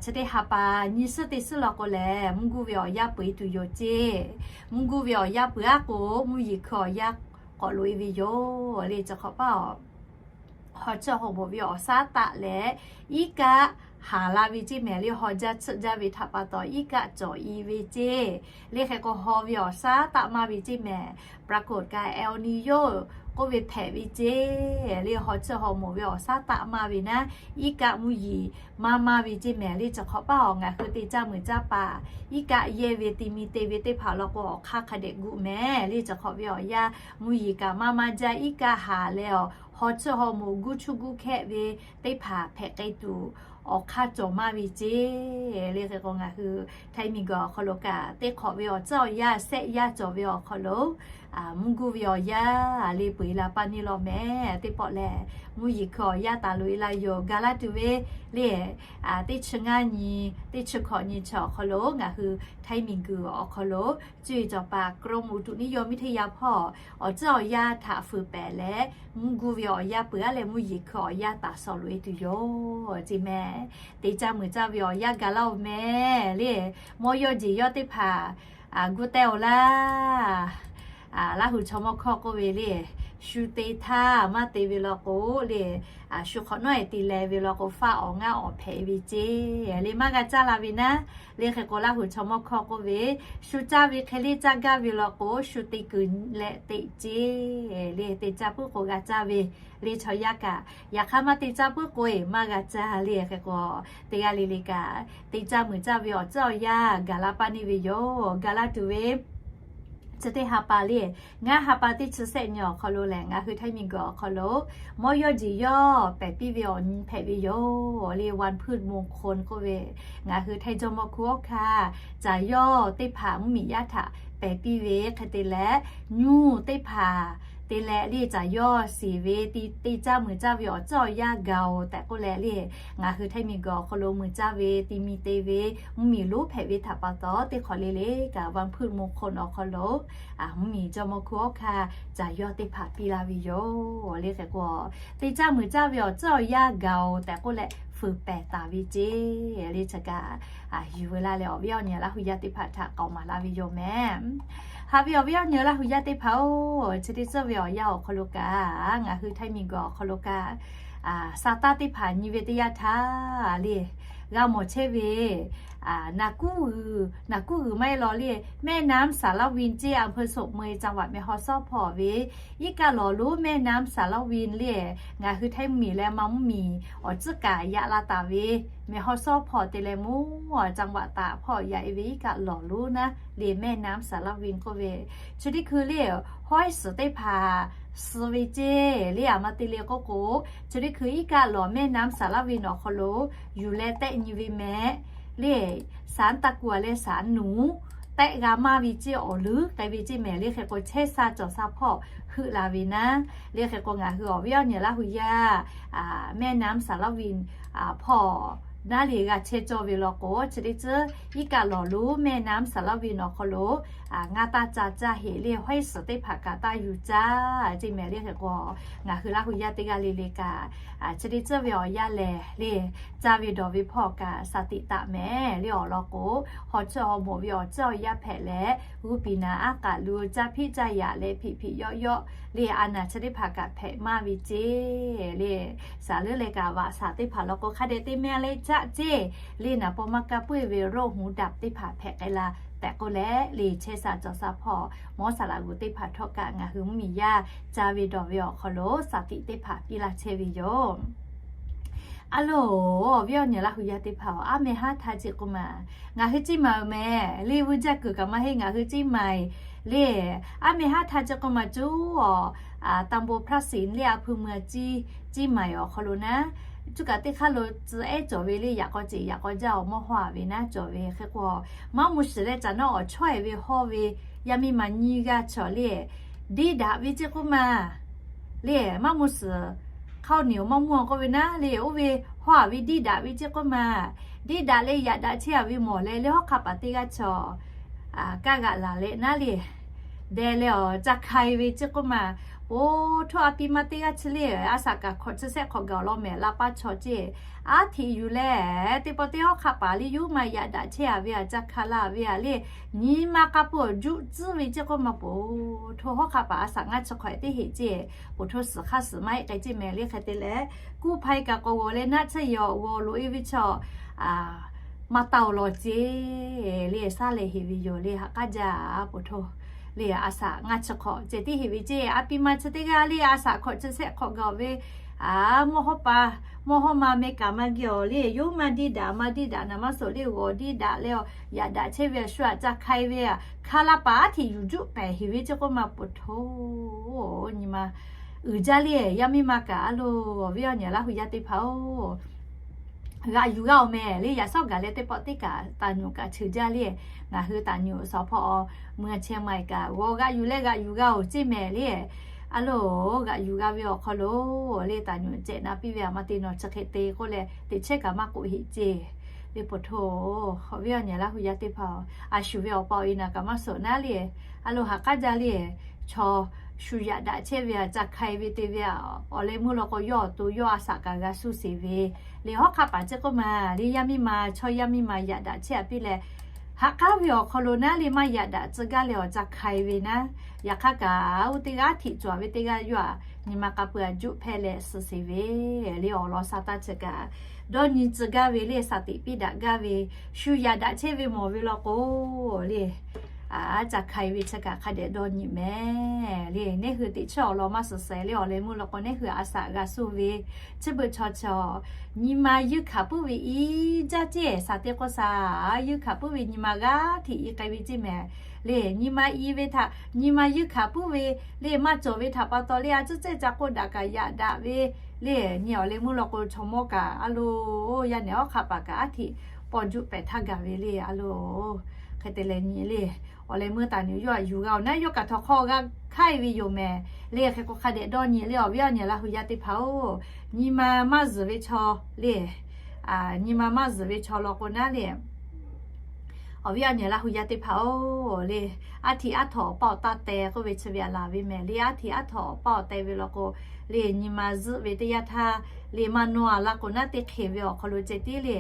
chi teˇ ha pa nyi suhˉ teˇ suhˉ law k'o lehˬ mvuhˇ guˇ ve awˬ yanˇ peu-eˬ tuˬ yoˬ ceˇ. Mvuhˇ guˇ ve awˬ yanˇ peu-eˬ aˉ k'o mvuhˇ yeˬ hkui awˬ yanˇ k'awꞈ loꞈ-e ve yoˬ le. Chi hk'awꞈ paˉ awˬ haw chiˇ haw mawˬ ve awˬ shaˉ taˆ leh iˉ kaˆ haˍ la ve ceˇ mehˍ le. Haw jaˇ tsuhˆ jaˇ ve htaꞈ pa taw iˉ kaˆ cawˬ-e ve ceˇ le. Hk'e k'o haw ve awˬ shaˉ taˆ maˇ ve ceˇ mehˍ ปรากฏการณ์ เอลนีโญ k'oˆ ve hpehꞈ ve ceˇ le. Haw chiˇ haw mawˬ ve awˬ shaˉ taˆ maˇ ve naˉ iˉ kaˆ mvuhˇ yeˬ maˇ maˇ ve ceˇ mehˍ le. Chi hk'awꞈ paˉ awˬ ngaˬ hui te caˇ meuꞈ caˇ paˍ iˉ kaˆ yehˇ ve te mi te ve teˇ hpaˍ law k'o awˬ hk'aˇ hk'a dehꞈ guˆ mehˍ le. Chi hk'awꞈ ve awˬ yanˇ mvuhˇ yeˬ kaꞈ maˇ maˇ jaˇ iˉ kaˆ haˍ leh awˬ haw chiˇ haw mawˬ guˇ chuˇ guˇ hkehˆ ve teˇ hpaˍ hpehꞈ k'ai tuˬ awˬ hk'aˇ cawˬ maˇ ve ceˇ. Le hk'e k'o, ngaˬ hui Htaiˇ miˬguiˬ awˬ hk'aw lo kaꞈ teˇ hk'awꞈ ve awˬ tcuhˉ awˬ yanˇ shehˆ yanˇ cawˬ ve awˬ hk'aw lo, mvuhˇ guˇ ve awˬ yanˇ le peu eˬ la paˇ neˇ law mehˍ. Teˇ pawˆ lehˬ, mvuhˇ yeˬ hkui awˬ yanˇ taˍ loꞈ e la yoˬ. Ga laˇ tuˬ ve le, teˇ chi ngaˇ nyi, teˇ chi hkawꞈ nyi chi awˬ hk'aw lo ngaˬ hui Htaiˇ miˬguiˬ awˬ hk'aw lo cuˇ yiˍ cawˬ paˍ กรมอุตุนิยมวิทยา hpawˇ awˬ tcuhˉ awˬ yanˇ htaꞈ fuiˍ pehˍ leh, mvuhˇ guˇ ve awˬ yanˇ peu aˉ leh mvuhˇ yeˬ hkui awˬ yanˇ taˍ sawˍ loꞈ e tuˬ yoˬ ceˇ mehˍ. Teˇ caˇ muiˬ caˇ ve awˬ yanˇ ga laˇ oˬ mehˍ le. Mawˇ yawˇ jeˬ yawˇ teˇ hpaˍ gu teh oˬ laˇ. Laˇ hu chaw mawˇ hkawˇ k'oˆ ve le, shu te htaˇ maˇ te ve law k'o le, shu hk'awꞈ nawˉ e te leh ve law k'o, faˆ awˬ ngaˇ awˬ hpehꞈ ve ceˇ le, maˇ g'a caˇ la ve naˉ. Le hk'e k'o, Laˇ hu chaw mawˇ hkawˇ k'oˆ ve, shu caˇ ve hk'e le caˇ gaˇ ve law k'o, shu te kuiˬ leh teꞈ ceˇ le. Te caˇ puiˉ k'o g'a caˇ ve le, chaw yaˇ kaꞈ. Yaꞈ hk'aˇ maˇ te caˇ puiˉ k'o e maˇ g'a caˇ le. Hk'e k'o, teˇ g'aˇ le le kaꞈ te caˇ muiˬ caˇ ve awˬ tcuhˉ awˬ yanˇ gaˬ la paˇ neˇ ve yoˬ. Ga laˇ tuˬ ve chi teˇ ha pa le, ngaˇ ha pa teˇ chi shehˆ nyi awˬ hk'aw lo lehˬ, ngaˬ hui Htaiˇ miˬguiˬ awˬ hk'aw lo mawˇ yawˇ jeˬ yawˇ pehˬ piˇ ve awˬ nyi hpehꞈ ve yoˬ le. วันพืชมงคล k'oˆ ve, ngaˬ hui Htaiˇ jawˇ mawˇ hkuˇ awˬ hkaˇ caˬ yawˇ teˇ hpaˍ mvuhˇmiˬ yaˇ htaꞈ pehˬ piˇ ve hk'e te leh, nyuˇ teˇ hpaˍ te leh le caˬ yawˇ shiˍ ve te caˇ muiˬ caˇ ve awˬ tcuhˉ awˬ yanˇ gaˬ oˬ tehꞈ k'oˆ leh le, ngaˬ hui Htaiˇ miˬguiˬ awˬ hk'aw lo muiˬ caˇ ve te mi te ve mvuhˇmiˬ lonˉ hpehꞈ ve htaꞈ pa taw, teˇ hk'awꞈ le le kaꞈ วันพืชมงคล awˬ hk'aw lo mvuhˇmiˬ jawˇ mawˇ hkuˇ awˬ hkaˇ caˬ yawˇ teˇ hpaˍ piˇ la ve yoˬ le. Hk'e k'o, te caˇ muiˬ caˇ ve awˬ tcuhˉ awˬ yanˇ gaˬ oˬ tehꞈ k'oˆ leh fuiˍ pehˍ taˍ ve ceˇ le. Chi kaꞈ yuˬ ve laˇ leh awˬ viˉ awˬ nyi Laˇ hu yaˇ teˇ hpaˍ htaꞈ k'aoˍ maˍ la ve yoˬ mehˍ. Haꞈ ve awˬ viˉ awˬ nyi Laˇ hu yaˇ teˇ hpaˍ-oˬ, chi teˇ tcuhˉ ve awˬ yanˇ awˬ hk'aw lo kaꞈ, ngaˬ hui Htaiˇ miˬguiˬ awˬ hk'aw lo kaꞈ, sa taˇ teˇ hpaˍ nyi ve teˇ yanˇ htaˇ le, g'a mawˬ chehˇ ve, naˍ kuˉ g'uiˬ, naˍ kuˉ g'uiˬ maˇ heˆ law le, แม่น้ำสารวิน ceˇ อำเภอโศกเมย จังหวัดแม่ฮ่องสอน hpawˇ ve iˉ kaˆ lawˬ lonˉ แม่น้ำสารวิน le, ngaˬ hui Htaiˇ mvuhˇmiˬ leh Manˇ mvuhˇmiˬ awˬ tcuhˉ kaꞈ yaꞈ la taˍ ve, Mehawsawˉ hpawˇ te leh mvuhˇ จังหวัดตาก hpawˇ yaꞈ e ve iˉ kaˆ lawˬ lonˉ naˉ le, แม่น้ำสารวิน k'oˆ ve, chi teˇ hkui le, hawˉ suhˍ teˇ hpaˍ suh ve ceˇ le, aˬ ma te le k'oˆ k'o, chi teˇ hkui iˉ kaˆ lawˬ แม่น้ำสารวิน awˬ hk'aw lo yuˬ leh tehˆ nyi ve mehˍ le, ศาลตะกัว leh ศาลหนู tehˆ g'a maˇ ve ceˇ, awˬ leuˉ k'ai ve ceˇ mehˍ le. Hk'e k'o, chehˇ sha cawˬ sha hpawˇ heuˆ la ve naˉ le. Hk'e k'o, ngaˬ hui awˬ viˉ awˬ nyi Laˇ hu yaˇ แม่น้ำสารวิน hpawˇ naˉ le g'a chehˇ cawˇ ve law k'o, chi teˇ tcuhˉ iˉ kaˆ lawˬ lonˉ แม่น้ำสารวิน awˬ hk'aw lo ngaˇ taˇ ca caˇ heꞈ le, hawˉ suhˍ teˇ hpaˍ kaꞈ taˇ yuˬ caˇ ceˇ mehˍ le. Hk'e k'o, ngaˬ hui Laˇ hu yaˇ teˇ g'aˇ le le kaꞈ, chi teˇ tcuhˉ ve awˬ yanˇ lehˬ le, caˇ ve dawˬ ve hpawˇ kaꞈ สติ taˍ mehˍ le. Awˬ lawn k'o, haw chiˇ haw moˍ ve awˬ tcuhˉ awˬ yanˇ hpehꞈ leh, g'uˇ piˍ naˍ aˉ k'aꞈ lu caˇ hpiˆ caˇ yaꞈ leh hpiꞈ hpiꞈ yawˆ yawˆ le, a naˬ chi teˇ hpaˍ kaꞈ hpehꞈ maˇ ve ceˇ le. Saˍ leuˉ leh kaꞈ vaꞈ saˍ teˇ hpaˍ law k'o, hk'a dehꞈ teˇ mehˇ leh caˆ ceˇ le, naˍ paw maˇ kaˇ puiˉ ve โรคหูดับ teˇ hpaˍ hpehꞈ k'ai la tehꞈ k'oˆ leh le, chehˇ sha cawˬ sha hpawˇ mawˇ saˍ laꞈ g'uˬ teˇ hpaˍ htawˇ kaꞈ ngaˬ hui mvuhˇmiˬ yaˇ caˇ ve dawˬ ve awˬ hk'aw lo สติ teˇ hpaˍ piˇ laˇ chehˇ ve yoˬ. A loˬ, awˬ viˉ awˬ nyi Laˇ hu yaˇ teˇ hpaˍ-oˬ, aˉ meh haˉ htaˇ ceˇ k'oˆ ma, ngaˬ hui ceˇ ma-oˬ mehˍ le, vuiˇ jaˇ kuiˬ kaꞈ maˇ heˆ, ngaˬ hui ceˇ ma-eˬ le. Aˉ meh haˉ htaˇ ceˇ k'oˆ ma, cuˉ-awˬ, ตำบลพระสิงห์ le, อำเภอเมือง ceˇ ma-eˬ awˬ hk'aw lo naˉ, cuˇ kaꞈ teˇ hk'aˇ lo tcuh ehˉ cawˬ ve le, yaꞈ k'aw ceˬ yaꞈ k'aw jaˇ awˬ mawˇ hawˇ-a ve naˉ cawˬ ve. Hk'e k'o, maˇ mvuh shiˍ leh caꞈ naˉ awˬ chawˇ-e ve hawˇ ve yaˇ miˇ ma nyiˇ g'aˇ chaw le, diˇ daꞈ ve ceˇ k'oˆ ma le, maˇ mvuh shiˍ hk'aoˆ niˬ-oˬ maˇ mvuh k'oˆ ve naˉ le, oˇ ve hawˇ-a ve diˇ daꞈ ve ceˇ k'oˆ ma. Diˇ daꞈ leh yaꞈ daꞈ chehˇ-a ve mawˬ leh le, hawˉ hk'aˇ paˍ teˇ g'aˇ chaw kaˇ g'aꞈ laˬ leh naˉ le, deh leh awˬ ca hk'ai ve ceˇ k'oˆ ma. Po htoˇ a pi ma teˇ g'aˇ chi le, a shaꞈ kaꞈ hkawꞈ chi shehˆ hk'awꞈ gaˬ awˬ lawn mehˍ la paˇ chaw ceˇ, aˉ htiꞈ yuˬ leh teˇ pawˆ teˇ hawˉ hk'aˇ paˍ le, yawˇ ma yaꞈ daꞈ chehˇ-a ve, a ca hk'ai la ve-a le, nyi ma k'a pu awˬ juˆ tcuhˉ ve ceˇ k'oˆ ma. Po htoˇ hawˉ hk'aˇ paˍ a shaꞈ ngaˇ chi hk'awꞈ teˇ heꞈ ceˇ, po htoˇ suhˍ hk'aˇ suhˍ maˇ heˆ k'ai ceˇ mehˍ le. Hk'e te leh, kuˇ hpaˇ kaꞈ k'awꞈ g'awˬ leh naˆ tsuhˇ yehˬ awˬ g'awˬ loꞈ-e ve chaw maˇ taˇ-oˬ lawˬ ceˇ le, saˉ leh heꞈ ve yoˬ le. Haꞈ k'aˉ jaˇ, po htoˇ le, a shaꞈ ngaˇ chi hk'awꞈ ceh tiˉ heꞈ ve ceˇ. A pi ma chi teˇ g'aˇ le, a shaꞈ hk'awꞈ chi shehˆ hk'awꞈ gaˬ ve, a, mawˇ hawˉ pa, mawˇ hawˉ ma meh kaꞈ maˇ geh awˬ le, yawˇ maˇ diˇ daꞈ maˇ diˇ daꞈ naˍ maˇ soˍ le, g'awˬ diˇ daꞈ leh yaꞈ daꞈ chehˇ ve a shu aꞈ ca hk'ai ve, a hk'aˇ la paˍ aˉ htiꞈ yuˬ juˆ pehˍ heꞈ ve ceˇ k'oˆ ma. Po htoˇ nyi ma uiˍ jaˇ le, yaˇ miˇ ma kaꞈ a loˬ, awˬ viˉ awˬ nyi Laˇ hu yaˇ teˇ hpaˍ-oˬ, g'aꞈ yuˬ g'a-oˬ mehˍ le. Yaꞈ shawˉ gaˬ leh teˇ pawˆ teˇ kaꞈ taˍ nyuꞈ kaꞈ cheuˬ jaˇ le. Ngaˬ hui taˍ nyuꞈ suhˍ hpawˇ mvuhˇ chehˇ ma-e kaꞈ g'aw g'aꞈ yuˬ leh g'aꞈ yuˬ g'a-oˬ ceˇ mehˍ le. A loˬ, g'aꞈ yuˬ g'a ve awˬ hk'aw lo le taˍ nyuꞈ cehꞈ na piˇ ve aˬ ma te nawˬ chi hk'e te k'oˆ leh teꞈ chehˇ kaꞈ maˇ k'oˆ heˆ ceˇ. Le po htoˇ, awˬ viˉ awˬ nyi Laˇ hu yaˇ teˇ hpaˍ-oˬ, a shu ve awˬ pa awˬ e naˍ kaꞈ maˇ suhˍ naˉ le. A loˬ, ha k'aˉ jaˇ le. Chaw shu yaꞈ daꞈ chehˇ ve aˬ, ca hk'ai ve te ve aˬ, awˬ leh meuˇ law k'o yawˇ awˬ to yawˇ a shaꞈ kaꞈ g'a suh sheˍ ve le. Hawˉ hk'aˆ paˍ chi k'oˆ ma le, yaˇ miˇ ma chaw yaˇ miˇ ma yaꞈ daꞈ chehˇ a piˇ leh, ha k'aˉ ve awˬ hk'aw lo naˉ le maˇ yaꞈ daꞈ tcuh gaˇ leh awˬ ca hk'ai ve naˉ. Yaꞈ hk'aˇ kaꞈ oˇ teˇ g'aˇ hteꞈ cawˬ ve teˇ g'aˇ yawˇ aˬ, nyi ma k'a peu-eˬ juˆ hpehˇ leh suh sheˍ ve le. Awˬ lawn sa taˇ chi kaꞈ dawˇ nyi tcuh gaˇ ve le, shaˍ tiꞈ piˇ daꞈ gaˇ ve, shu yaꞈ daꞈ chehˇ ve mawˬ ve law k'o le, a, ca hk'ai ve chi kaꞈ hk'a dehꞈ dawˇ nyi mehˍ le. Neˇ hui teꞈ chehˇ awˬ lawn maˇ suhˍ shehˍ le. Awˬ leh meuˇ law k'o neˇ hui a shaꞈ g'a suh ve, chi beuꞈ chaw chaw nyi ma yuˇ hkanˍ puiˉ ve i jaˇ ceˇ. Shaˍ teˇ k'oˆ shaˍ, yuˇ hkanˍ puiˉ ve nyi ma g'aˇ hteꞈ i k'ai ve ceˇ mehˍ le. Nyi ma i ve htaꞈ nyi ma yuˇ hkanˍ puiˉ ve le maˇ cawˬ ve htaꞈ pa taw le a ciˉ cehˇ ca k'oˆ daꞈ kaꞈ yaꞈ daꞈ ve le. Nyi awˬ leh meuˇ law k'o chaw mawˇ kaꞈ a loˬ, yaˇ nehˬ hawˉ hk'aˆ paˍ kaꞈ aˉ hteꞈ paw juˆ pehˍ htaˇ gaˬ ve le. A loˬ, hk'e te leh nyi le, awˬ leh meuˇ taˍ nyi yawˇ aꞈ yuˬ g'a-oˬ naˉ yawˇ kaꞈ htawnˍ hk'aw g'a hk'aiˇ ve yoˬ mehˍ le. Hk'e k'o hk'a dehꞈ dawˇ nyi le. Awˬ viˉ awˬ nyi Laˇ hu yaˇ teˇ hpaˍ-oˬ, nyi ma maˇ zuhˬ ve chaw le, nyi ma maˇ zuhˬ ve chaw law k'o naˉ le, awˬ viˉ awˬ nyi Laˇ hu yaˇ teˇ hpaˍ-oˬ le, aˉ hteꞈ aˉ htawnˍ awˬ paˇ awˬ taˇ teh k'oˆ ve chi ve aˬ laˬ ve mehˍ le. Aˉ hteꞈ aˉ htawnˍ awˬ paˇ awˬ teh ve law k'o le, nyi ma zuhˆ ve teˇ yanˇ htaˇ le maˇ nawˇ a laˇ k'o naˉ teˇ hk'e ve awˬ hk'aw lo ceh tiˉ le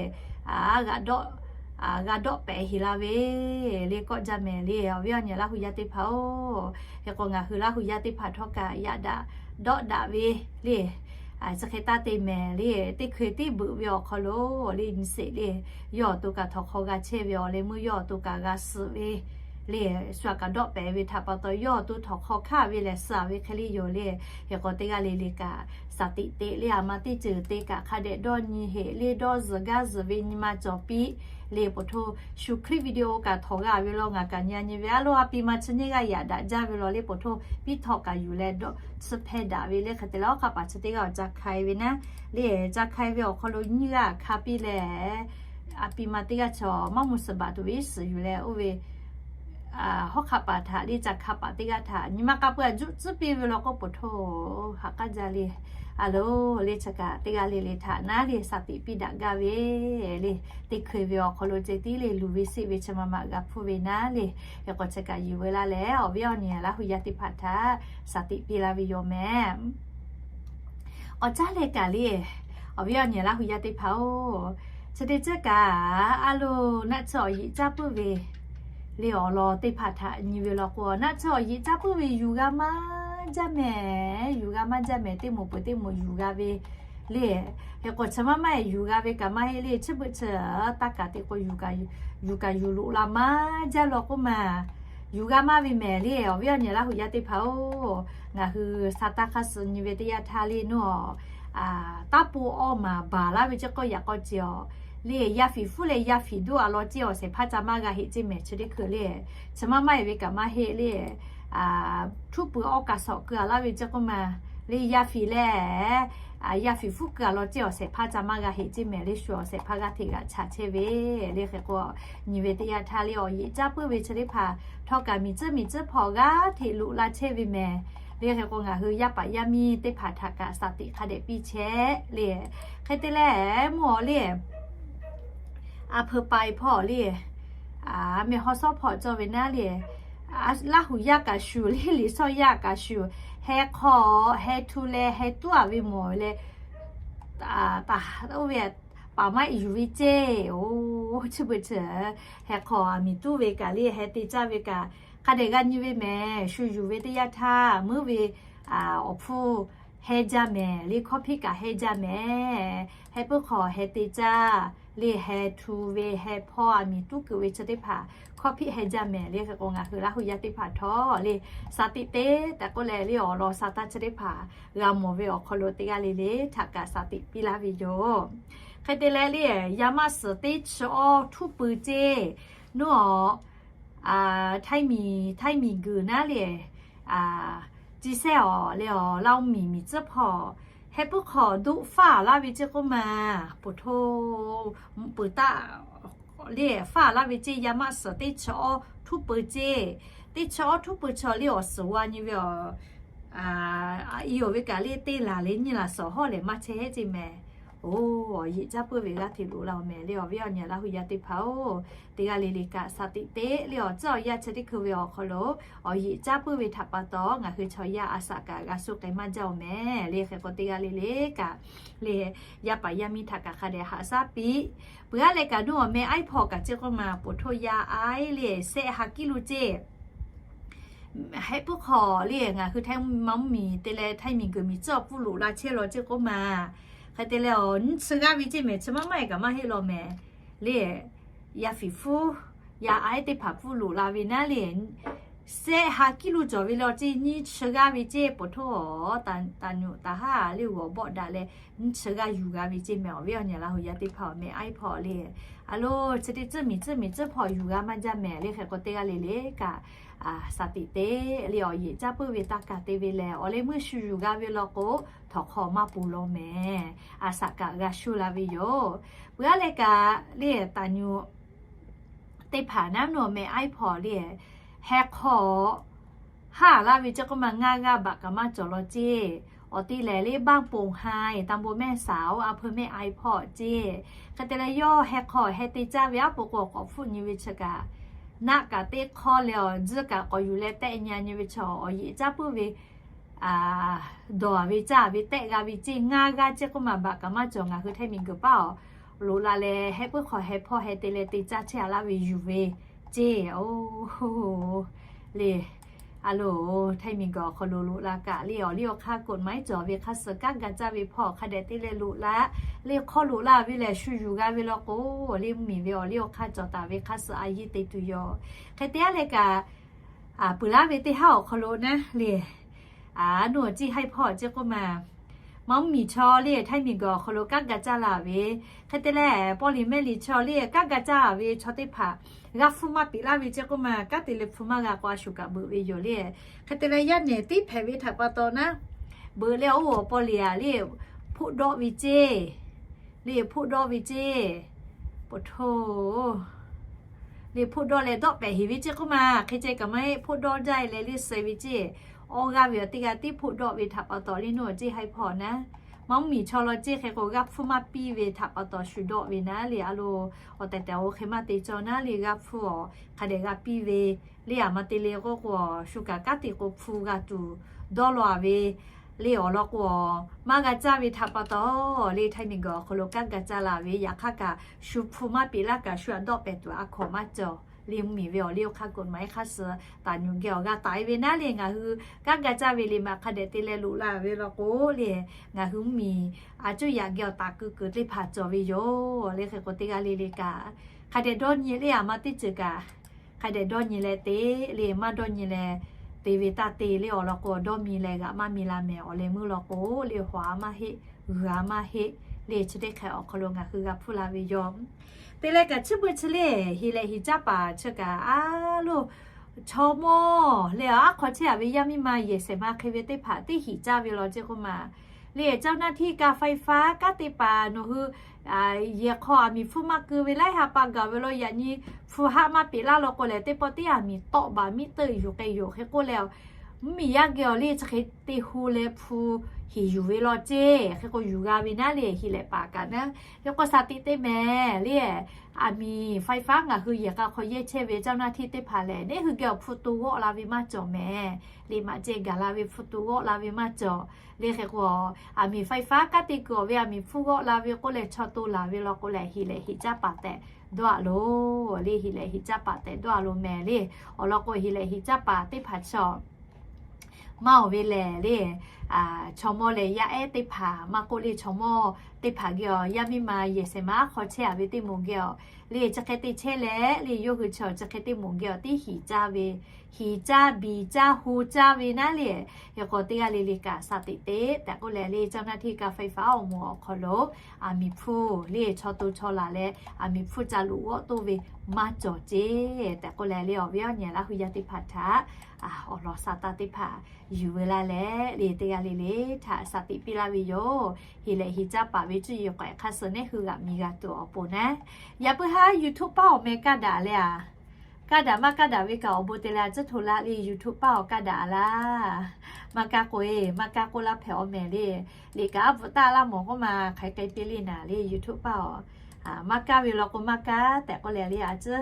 g'a dawˆ pehˍ heˍ la ve le kawˆ jaˇ mehˍ le. Awˬ viˉ awˬ nyi Laˇ hu yaˇ teˇ hpaˍ-oˬ, hk'e k'o ngaˬ hui Laˇ hu yaˇ teˇ hpaˍ htawˇ kaꞈ yaꞈ daꞈ dawˆ daꞈ ve le, chi hk'e taˇ te mehˍ le. Teˇ hkui tiˉ beuꞈ ve awˬ hk'aw lo le nyi sheˍ le, yawˇ awˬ to kaꞈ htawnˍ hk'aw g'a chehˇ ve awˬ leh meuˇ yawˇ awˬ to kaꞈ g'a suh ve le, shu aꞈ kaꞈ dawˆ pehˍ ve htaꞈ pa taw yawˇ awˬ to htawnˍ hk'aw hk'aˇ ve lehˬ suh ve hk'e le yoˬ le. Hk'e k'o teˇ g'aˇ le le kaꞈ shaˍ tiꞈ te le aˬ ma teˇ ceuˬ te kaꞈ hk'a dehꞈ dawˇ nyi heˍ le. Dawˇ zuhˬ gaˇ zuhˬ ve nyi ma cawˬ piˇ le po htoˇ. Shu hkriꞈ video kaꞈ htawnˍ g'a ve law ngaˬ kaꞈ nyi a nyi ve a loˬ, a pi ma chi nyiˇ g'aˇ yaꞈ daꞈ jaˇ ve law le po htoˇ piˇ htawˆ kaꞈ yuˬ leh dawˇ tsuhˇ hpehˇ daꞈ ve le. Hk'e te leh awˉ hk'aˆ paˍ chi teˇ g'aˇ awˬ ca hk'ai ve naˉ le, ca hk'ai ve awˬ hk'aw lo nyiˇ g'aˇ hk'a piˇ leh, a pi ma teˇ g'aˇ chaw maˇ mvuh suhˍ baˬ tuˬ ve iˉ suhˍ yuˬ leh oˇ ve hawˉ hk'aˆ paˍ htaꞈ le ca hk'a paˍ teˇ g'aˇ htaꞈ nyi ma k'a peu-eˬ juˆ tcuhˉ piˇ ve law k'o po htoˇ ha k'aˉ jaˇ le. A loˬ le chi kaꞈ teˇ g'aˇ le le htaꞈ naˉ le shaˍ tiꞈ piˇ daꞈ gaˇ ve le. Teˇ hkui ve awˬ hk'aw lo ceh tiˉ le luˬ ve seˆ ve chi ma ma g'a hpuˇ ve naˉ le. Hk'e k'o chi kaꞈ yuˬ veu laˇ leh awˬ viˉ awˬ nyi Laˇ hu yaˇ teˇ hpaˍ htaꞈ shaˍ tiꞈ piˇ laˇ ve yoˬ mehˍ. Awˬ caˉ leh kaꞈ le, awˬ viˉ awˬ nyi Laˇ hu yaˇ teˇ hpaˍ-oˬ, chi teˇ ceuˬ kaꞈ a loˬ naˆ tsuhˇ awˬ yeꞈ caˇ puiˉ ve le awˬ lawn teˇ hpaˍ htaꞈ nyi ve law k'o naˆ tsuhˇ awˬ yeꞈ caˇ puiˉ ve yuˬ g'a maˇ jaˇ mehˍ, yuˬ g'a maˇ jaˇ mehˍ. Teˇ moˍ peuˬ teˇ moˍ yuˬ g'a ve le. Hk'e k'o chi maˇ maˇ heˆ yuˬ g'a ve kaꞈ maˇ heˆ le. Chi beuꞈ chi taˇ kaˍ te k'o yuˬ kaꞈ yuˬ loꞈ la maˇ jaˇ law k'oˆ ma yuˬ g'a maˇ ve mehˍ le. Awˬ viˉ awˬ nyi Laˇ hu yaˇ teˇ hpaˍ-oˬ, ngaˬ hui sa taˇ hk'aˇ suh nyi ve teˇ yanˇ htaˇ le naˉ, taˇ po awˇ maˍ baˬ laˇ ve ceˇ k'awˇ yaꞈ k'aw ceˇ-oˬ le. Yaˇ fiˍ hpfuhˇ leh yaˇ fiˍ duˉ a lawn ceˇ awˬ shehˍ hpaˇ ca maˇ g'a heˆ ceˇ mehˍ. Chi teˇ hkui le chi maˇ maˇ heˆ ve kaꞈ maˇ heˆ le. Htuˉ pui awˇ kaˬ shawˍ keu a laˇ ve ceˇ k'oˆ ma le. Yaˇ fiˍ leh yaˇ fiˍ hpfuhˇ keu a lawn ceˇ awˬ shehˍ hpaˇ ca maˇ g'a heˆ ceˇ mehˍ le. Shu awˬ shehˍ hpaˇ g'aˇ hteꞈ g'aꞈ chaꞈ chehˇ ve le. Hk'e k'o nyi ve teˇ yanˇ htaˇ le awˬ yeꞈ caˇ puiˉ ve chi teˇ hpaˍ htawˇ kaꞈ miˬ tcuhˉ miˬ tcuhˉ hpawˇ g'aˇ hteꞈ loꞈ la chehˇ ve mehˍ le. Hk'e k'o ngaˬ hui yaˇ paˍ yaˇ miˇ teˇ hpaˍ htaꞈ kaꞈ shaˍ tiꞈ hk'a dehꞈ piˇ chehˇ le. Hk'e te leh mvuhˇ awˬ le a hpeu pai hpawˇ le, mehˬ haw shawˉ hpawˇ cawˇ ve naˉ le, Laˇ hu yaˇ kaꞈ shuˍ le, liꞈ shawˇ yaˇ kaꞈ shuˍ, heh hk'aw heh htu leh heh tuˉ a ve mawˬ ve le, oˇ ve paˍ maˇ yuˬ ve ceˇ-oˬ. Chi beuꞈ chi heh hk'aw a miˬ tuˉ ve kaꞈ le heh te caˇ ve kaꞈ hk'a dehꞈ g'a nyi ve mehˍ. Shu yuˬ ve teˇ yanˇ htaˇ meuˉ ve awˬ hpfuhˇ heh jaˇ mehˍ le. Hkawˇ hpiˆ kaꞈ heh jaˇ mehˍ. Heh puiˉ hk'aw heh te caˇ le. Heh htu ve heh hpawˇ a miˬ tuˉ keu ve chi teˇ hpaˍ hkawˇ hpiˆ heh jaˇ mehˍ le. Hk'e k'o ngaˬ hui Laˇ hu yaˇ teˇ hpaˍ htawˇ le shaˍ tiꞈ te tehꞈ k'oˆ leh le awˬ lawn sa taˇ chi teˇ hpaˍ g'a mawˬ ve awˬ hk'aw lo teˇ g'aˇ le le htaꞈ kaꞈ shaˍ tiꞈ piˇ laˇ ve yoˬ. Hk'e te leh le yaˇ maˇ suhˍ teˇ chi awˇ htuˉ pui ceˇ naˉ, htaiˇ miˬ htaiˇ miˬ guiˬ naˉ le, ci sehˇ awˬ le awˬ Laˇ miˬ miˬ tcuhˉ hpawˇ Heh puiˉ hk'awꞈ doˆ faˇ laˇ ve ceˇ k'oˆ ma, poˬ htoˇ peuˬ taˆ le faˇ laˇ ve ceˇ, yaˇ maˆ suhˍ teˇ chi awˇ htuˉ peuˬ ceˇ. Teˇ chi awˇ htuˉ peuˬ chaw le awˬ suhˍ g'a nyi ve awˬ, i awˬ ve kaꞈ le teˇ laˬ le nyiˇ laˬ suhˍ hawˉ lehˬ maˇ chehˇ ceˇ mehˍ. Oˬ, awˬ yeꞈ caˇ puiˉ ve g'aˇ hteꞈ loꞈ la-oˬ mehˍ le awˬ viˉ awˬ nyi Laˇ huˍ yaˇ teˇ hpaˍ-oˬ, teˇ g'aˇ le le kaꞈ shaˍ tiꞈ te le awˬ tcuhˉ awˬ yaˇ chi teˇ hkui ve awˬ hk'aw lo awˬ yeꞈ caˇ puiˉ ve htaꞈ pa taw ngaˬ hui chaw yaˇ a shaꞈ kaꞈ g'a shu k'ai maˇ jaˇ-oˬ mehˍ le. Hk'e k'o teˇ g'aˇ le le kaꞈ le yaˇ paˍ yaˇ miˇ htaꞈ kaꞈ hk'a dehꞈ haꞈ shaˉ piˇ. Peuˬ g'aˇ leh kaꞈ nuˇ awˬ meh aiˉ hpawˇ kaꞈ ceˇ k'oˆ ma, poˬ htoˇ yaˇ aiˉ le sehˆ ha kiˇ lo ceˇ. Heh puiˉ hk'awꞈ le ngaˬ hui Htaiˇ ma mvuhˇ miˬ te leh Htaiˇ miˬ guiˬ miˬ tcuhˉ awˬ pfuhˇ loꞈ la chehˇ law ceˇ k'oˆ ma, hk'e te leh awˬ nyiˇ chi g'aˇ ve ceˇ mehˍ, chi maˇ maˇ e kaꞈ maˇ heˆ law mehˍ le. Yaˇ fiˍ hpfuhˇ, yaˇ aiˉ teˇ hpaˍ pfuhˇ loꞈ la ve naˉ le, sehˆ ha kiˇ lo cawˬ ve law ceˇ, nyiˇ chi g'aˇ ve ceˇ poˬ htoˇ taˍ nyuꞈ taˍ haˉ le g'awˬ bawˆ daꞈ leh nyiˇ chi g'aˇ yuˬ g'a ve ceˇ mehˍ. Awˬ viˉ awˬ nyi Laˇ huˍ yaˇ teˇ hpaˍ awˬ meh aiˉ hpawˇ le a lo chi teˇ tcuhˉ miˬ tcuhˉ miˬ tcuhˉ hpawˇ yuˬ g'a maˇ jaˇ mehˍ le. Hk'e k'o teˇ g'aˇ le le kaꞈ shaˍ tiꞈ te le awˬ yeꞈ caˇ puiˉ ve taˇ kaˬ te ve lehˬ, awˬ leh meuˇ shu yuˬ g'a ve law k'o, htawnˍ hk'aw maˇ poˬ law mehˍ. A shaꞈ kaꞈ g'a shu la ve yoˬ. Peuˬ g'aˇ leh kaꞈ le taˍ nyuꞈ teˇ hpaˍ naˉ nuˇ awˬ meh aiˉ hpawˇ le, heh hk'awꞈ haˉ laˇ ve ceˇ k'oˆ ma, ngaˇ g'aˇ baꞈ kaꞈ maˇ cawˬ law ceˇ. Awˬ te lehˬ le baˆ ponˬ ha e taˇ bon mehˆ saˍ-oˬ, a hpeu mehˆ aiˉ hpawˇ ceˇ. Hk'e te leh yawˇ heh hk'awꞈ heh te caˇ ve aˉ po k'o k'awꞈ hpfuhˆ nyi ve chi kaꞈ, naˆ kaꞈ teˇ hk'awˇ leh awˬ tzuhˇ kaꞈ k'awꞈ yuˬ leh tehˆ nyi nyi ve chaw awˬ yeꞈ caˇ puiˉ ve dawˬ ve caˇ ve tehˆ g'a ve ceˇ. Ngaˇ g'aˇ ceˇ k'oˆ ma baꞈ kaꞈ maˇ cawˬ. Ngaˬ hui Htaiˇ miˬ guiˬ paˉ awˬ loꞈ la leh heh puiˉ hk'awꞈ heh hpawˇ heh te leh te caˇ chehˇ a laˇ ve yuˬ ve ceˇ. Oˬ le, a loˬ Htaiˇ miˬ guiˬ awˬ hk'aw lo loꞈ la kaꞈ le awˬ liˇ awˬ hk'aˇ กฎหมาย cawˬ ve hk'a suh kanˉ ga caˇ ve hpawˇ hk'a dehꞈ te leh loꞈ la le. Hk'aw loꞈ la ve lehˬ shu yuˬ g'a ve law k'o, le mvuhˇ miˬ ve awˬ liˇ awˬ hk'aˇ cawˬ taˍ ve hk'a suh a yiˇ te tuˬ yoˬ. Hk'e te a leh kaꞈ peuˬ laˇ ve teˇ haˉ awˬ hk'aw lo naˉ le, a nuˇ awˬ ciˇ haiˉ hpawˇ ceˇ k'oˆ ma, ma mvuhˇ miˬ chaw le Htaiˇ miˬ guiˬ awˬ hk'aw lo kanˉ ga caˇ la ve, hk'e te leh paw liꞈ mehˆ liꞈ chaw le kanˉ ga caˇ ve chaw teˇ hpaˍ g'a hpfuhˇ maˇ piˍ laˇ ve ceˇ k'oˆ ma, kanˉ te leh hpfuhˇ maˇ g'a k'o a shu kaꞈ beuꞈ ve yoˬ le. Hk'e te leh yaˇ nehˬ tiˉ hpehꞈ ve htaꞈ pa taw naˉ, beuꞈ leh oˇ awˬ paw liꞈ a le hpoˆ dawˆ ve ceˇ, le hpoˆ dawˆ ve ceˇ, poˬ htoˇ le hpoˆ dawˆ leh dawˆ pehˍ heˍ ve ceˇ k'oˆ ma, hk'e ceh kaꞈ maˇ heˆ, hpoˆ dawˆ jaˇ e leh le suh ve ceˇ. Awˇ g'aˇ ve awˬ teˇ g'aˇ tiˉ hpoˆ dawˆ ve htaꞈ pa taw le nuˇ awˬ ciˇ haiˉ hpawˇ naˉ, ma mvuhˇ miˬ chaw law ceˇ hk'e k'o g'a hpfuhˇ maˇ piˇ ve htaꞈ pa taw shu dawˆ ve naˉ le a loˬ, awˬ tehˬ tehˬ awˬ hk'e maˇ te cawˇ naˉ le g'a hpfuhˇ awˬ hk'a dehꞈ g'a piˇ ve le. A ma te le k'oˆ k'o shu kaꞈ kanˉ te k'o hpfuhˇ g'a tuˬ dawˇ law a ve le awˬ lawn k'o maˇ g'a caˇ ve htaꞈ pa taw le Htaiˇ miˬ guiˬ awˬ hk'aw lo kanˉ ga caˇ la ve. Yaꞈ hk'aˇ kaꞈ shu hpfuhˇ maˇ piˍ laˇ kaꞈ shu a dawˆ pehˍ tuˬ a hkawꞈ maˇ cawˬ. Le mvuhˇ miˬ ve awˬ liˇ awˬ hk'aˇ กฎหมาย hk'a suh taˍ nyuꞈ geh awˬ g'a taiˍ ve naˉ le ngaˬ hui kanˉ ga caˇ ve le maꞈ hk'a dehꞈ te leh loꞈ la ve law k'o le, ngaˬ hui mvuhˇ miˬ a cuˇ yaꞈ geh awˬ taˍ keu kuiˬ teˇ hpaˍ cawˬ ve yoˬ. Le hk'e k'o teˇ g'aˇ le le kaꞈ hk'a dehꞈ dawˇ nyi le a ma teˇ ceuˬ kaꞈ hk'a dehꞈ dawˇ nyi leh te le maˇ dawˇ nyi leh te ve taˇ te le awˬ lawn k'o dawˇ mi leh g'aꞈ maˇ mi la mehˍ. Awˬ leh meuˇ law k'o le hawˍ a maˇ heˆ, g'uiˬ a maˇ heˆ le chi teˇ hk'e awˬ hk'aw lo ngaˬ hui g'a hpfuhˇ la ve yoˬ. Te leh kaꞈ chi beuꞈ chi le hiˍ lehꞈ hiˍ caˇ paˍ chi kaꞈ a loˬ, chaw mawˇ leh aˉ hk'aw chehˇ a ve yaˇ miˇ ma yehˬ shehˍ ma hk'e ve teˇ hpaˍ teˇ hiˍ caˇ ve law ceˇ k'oˆ ma, le เจ้าหน้าที่ การไฟฟ้า kanˉ te paˍ nawˬ hui yehˬ hk'aw a miˬ hpfuhˇ maˇ keu ve laiˉ ha pa gaˬ ve law yaꞈ nyi hpfuhˇ haˆ maˇ peꞈ laˇ law k'o lehˬ teˇ pawˆ teˇ a miˬ tawˆ baˬ miˉ teuˆ yuˬ k'ai yoˬ. Hk'e k'oˆ leh mvuhˇ miˬ yaˇ geh awˬ le chi hk'e te hu leh hpu hiˍ yuˬ ve law ceˇ. Hk'e k'o yuˬ g'a ve naˉ le hiˍ lehꞈ paˍ kaꞈ naˉ, hk'e k'o shaˍ tiꞈ te mehˍ le. A miˬ ไฟฟ้า ngaˬ hui yehˬ k'a hk'aw yehˇ chehˇ ve เจ้าหน้าที่ teˇ hpaˍ lehˬ neˇ hui geh awˬ hpu to g'awˆ la ve maˇ cawˬ mehˍ. Le maꞈ ceh gaˬ la ve hpu to g'awˆ la ve maˇ cawˬ. Le hk'e k'o a miˬ ไฟฟ้า kanˉ te kuiˬ awˬ ve a miˬ hpfuhˇ g'awˆ la ve k'oˆ leh chaw to laˬ ve law k'o lehˬ hiˍ lehꞈ hiˍ caˇ paˍ tehꞈ dawˇ a loˬ. Le hiˍ lehꞈ hiˍ caˇ paˍ tehꞈ dawˇ a loˬ mehˍ le. Awˬ lawn k'o hiˍ lehꞈ hiˍ caˇ paˍ teˇ hpaˍ chaw maˇ oˬ ve lehˬ le, chaw mawˇ leh yaˇ ehˉ teˇ hpaˍ maˇ k'oˆ le chaw mawˇ teˇ hpaˍ geh awˬ yaˇ miˇ ma yehˬ shehˍ ma aˉ hk'aw chehˇ a ve teˇ moˍ geh awˬ le chi hk'e te chehˇ leh le yawˇ hui chi chi hk'e teˇ moˍ geh awˬ tiˉ hiˍ caˇ ve, hiˍ caˇ biˬ caˇ hu caˇ ve naˉ le. Hk'e k'o teˇ g'aˇ le le kaꞈ shaˍ tiꞈ te tehꞈ k'oˆ leh le เจ้าหน้าที่ การไฟฟ้า awˬ moˍ awˬ hk'aw lo a miˬ hpfuhˇ le chaw to chaw laˬ leh a miˬ hpfuhˇ ca loꞈ g'awˆ toˇ ve maˇ cawˬ ceˇ tehꞈ k'oˆ leh le awˬ viˉ awˬ nyi Laˇ huˍ yaˇ teˇ hpaˍ htaꞈ awˬ lawn sha taˇ teˇ hpaˍ yuˬ ve laˇ leh le teˇ le le htaꞈ shaˍ tiꞈ piˇ laˇ ve yoˬ. Heˍ lehꞈ heˍ caˇ paˍ ve cuˇ yiˍ k'awehꞈ hk'aˇ suh neˉ hui g'aꞈ miˬ g'a tuˬ awˬ pon naˉ, yaꞈ puiˉ haˉ YouTube paˇ awˬ meh kaˇ daꞈ le a. Kaˇ daꞈ maˇ kaˇ daꞈ ve kaꞈ awˬ bon te leh a tcuhˉ hto laˇ le YouTube paˇ awˬ kaˇ daꞈ a laˇ. Maˇ kaˇ k'o e, maˇ kaˇ k'oˆ laˇ hpehꞈ awˬ meh le. Liꞈ kaꞈ a bvuhꞈ taˇ laˇ mawˬ k'oˆ ma hk'aˬ hk'e te piˇ le naˍ le YouTube paˇ awˬ. Maˇ kaˇ ve law k'o maˇ kaˇ tehꞈ k'oˆ leh le a tcuhˉ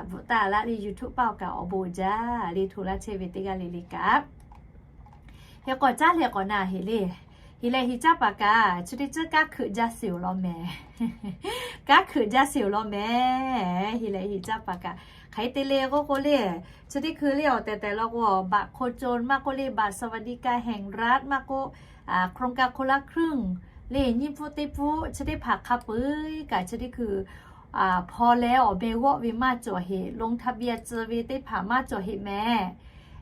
bvuhꞈ taˇ laˇ le YouTube paˇ awˬ kaꞈ awˬ bon jaˇ le hto laˇ chehˇ ve teˇ g'aˇ le le kaꞈ Hk'e k'awꞈ caˉ leh k'awꞈ na heˍ le. Heˍ lehꞈ heˍ caˇ paˍ kaꞈ chi teˇ ceuˬ kanˉ hkeuꞈ jaˇ sheˍ-oˬ law meh. Kanˉ hkeuꞈ jaˇ sheˍ-oˬ law meh. Heˍ lehꞈ heˍ caˇ paˍ kaꞈ hk'aˬ hk'e te le k'oˆ k'o le, chi teˇ hkui le awˬ tehˬ tehˬ law k'o, บัตรคนจน maˇ k'oˆ le, บัตรสวัสดิการแห่งรัฐ maˇ k'oˆ, โครงการคนละครึ่ง le nyiˇ pfuhˇ teˇ pfuhˇ chi teˇ hpaˍ hk'a peu-eˬ kaꞈ chi teˇ hkui hpaw leh awˬ meh g'awˆ ve maˇ cawˬ heꞈ, ลงทะเบียน tcuh ve teˇ hpaˍ maˇ cawˬ heꞈ meh.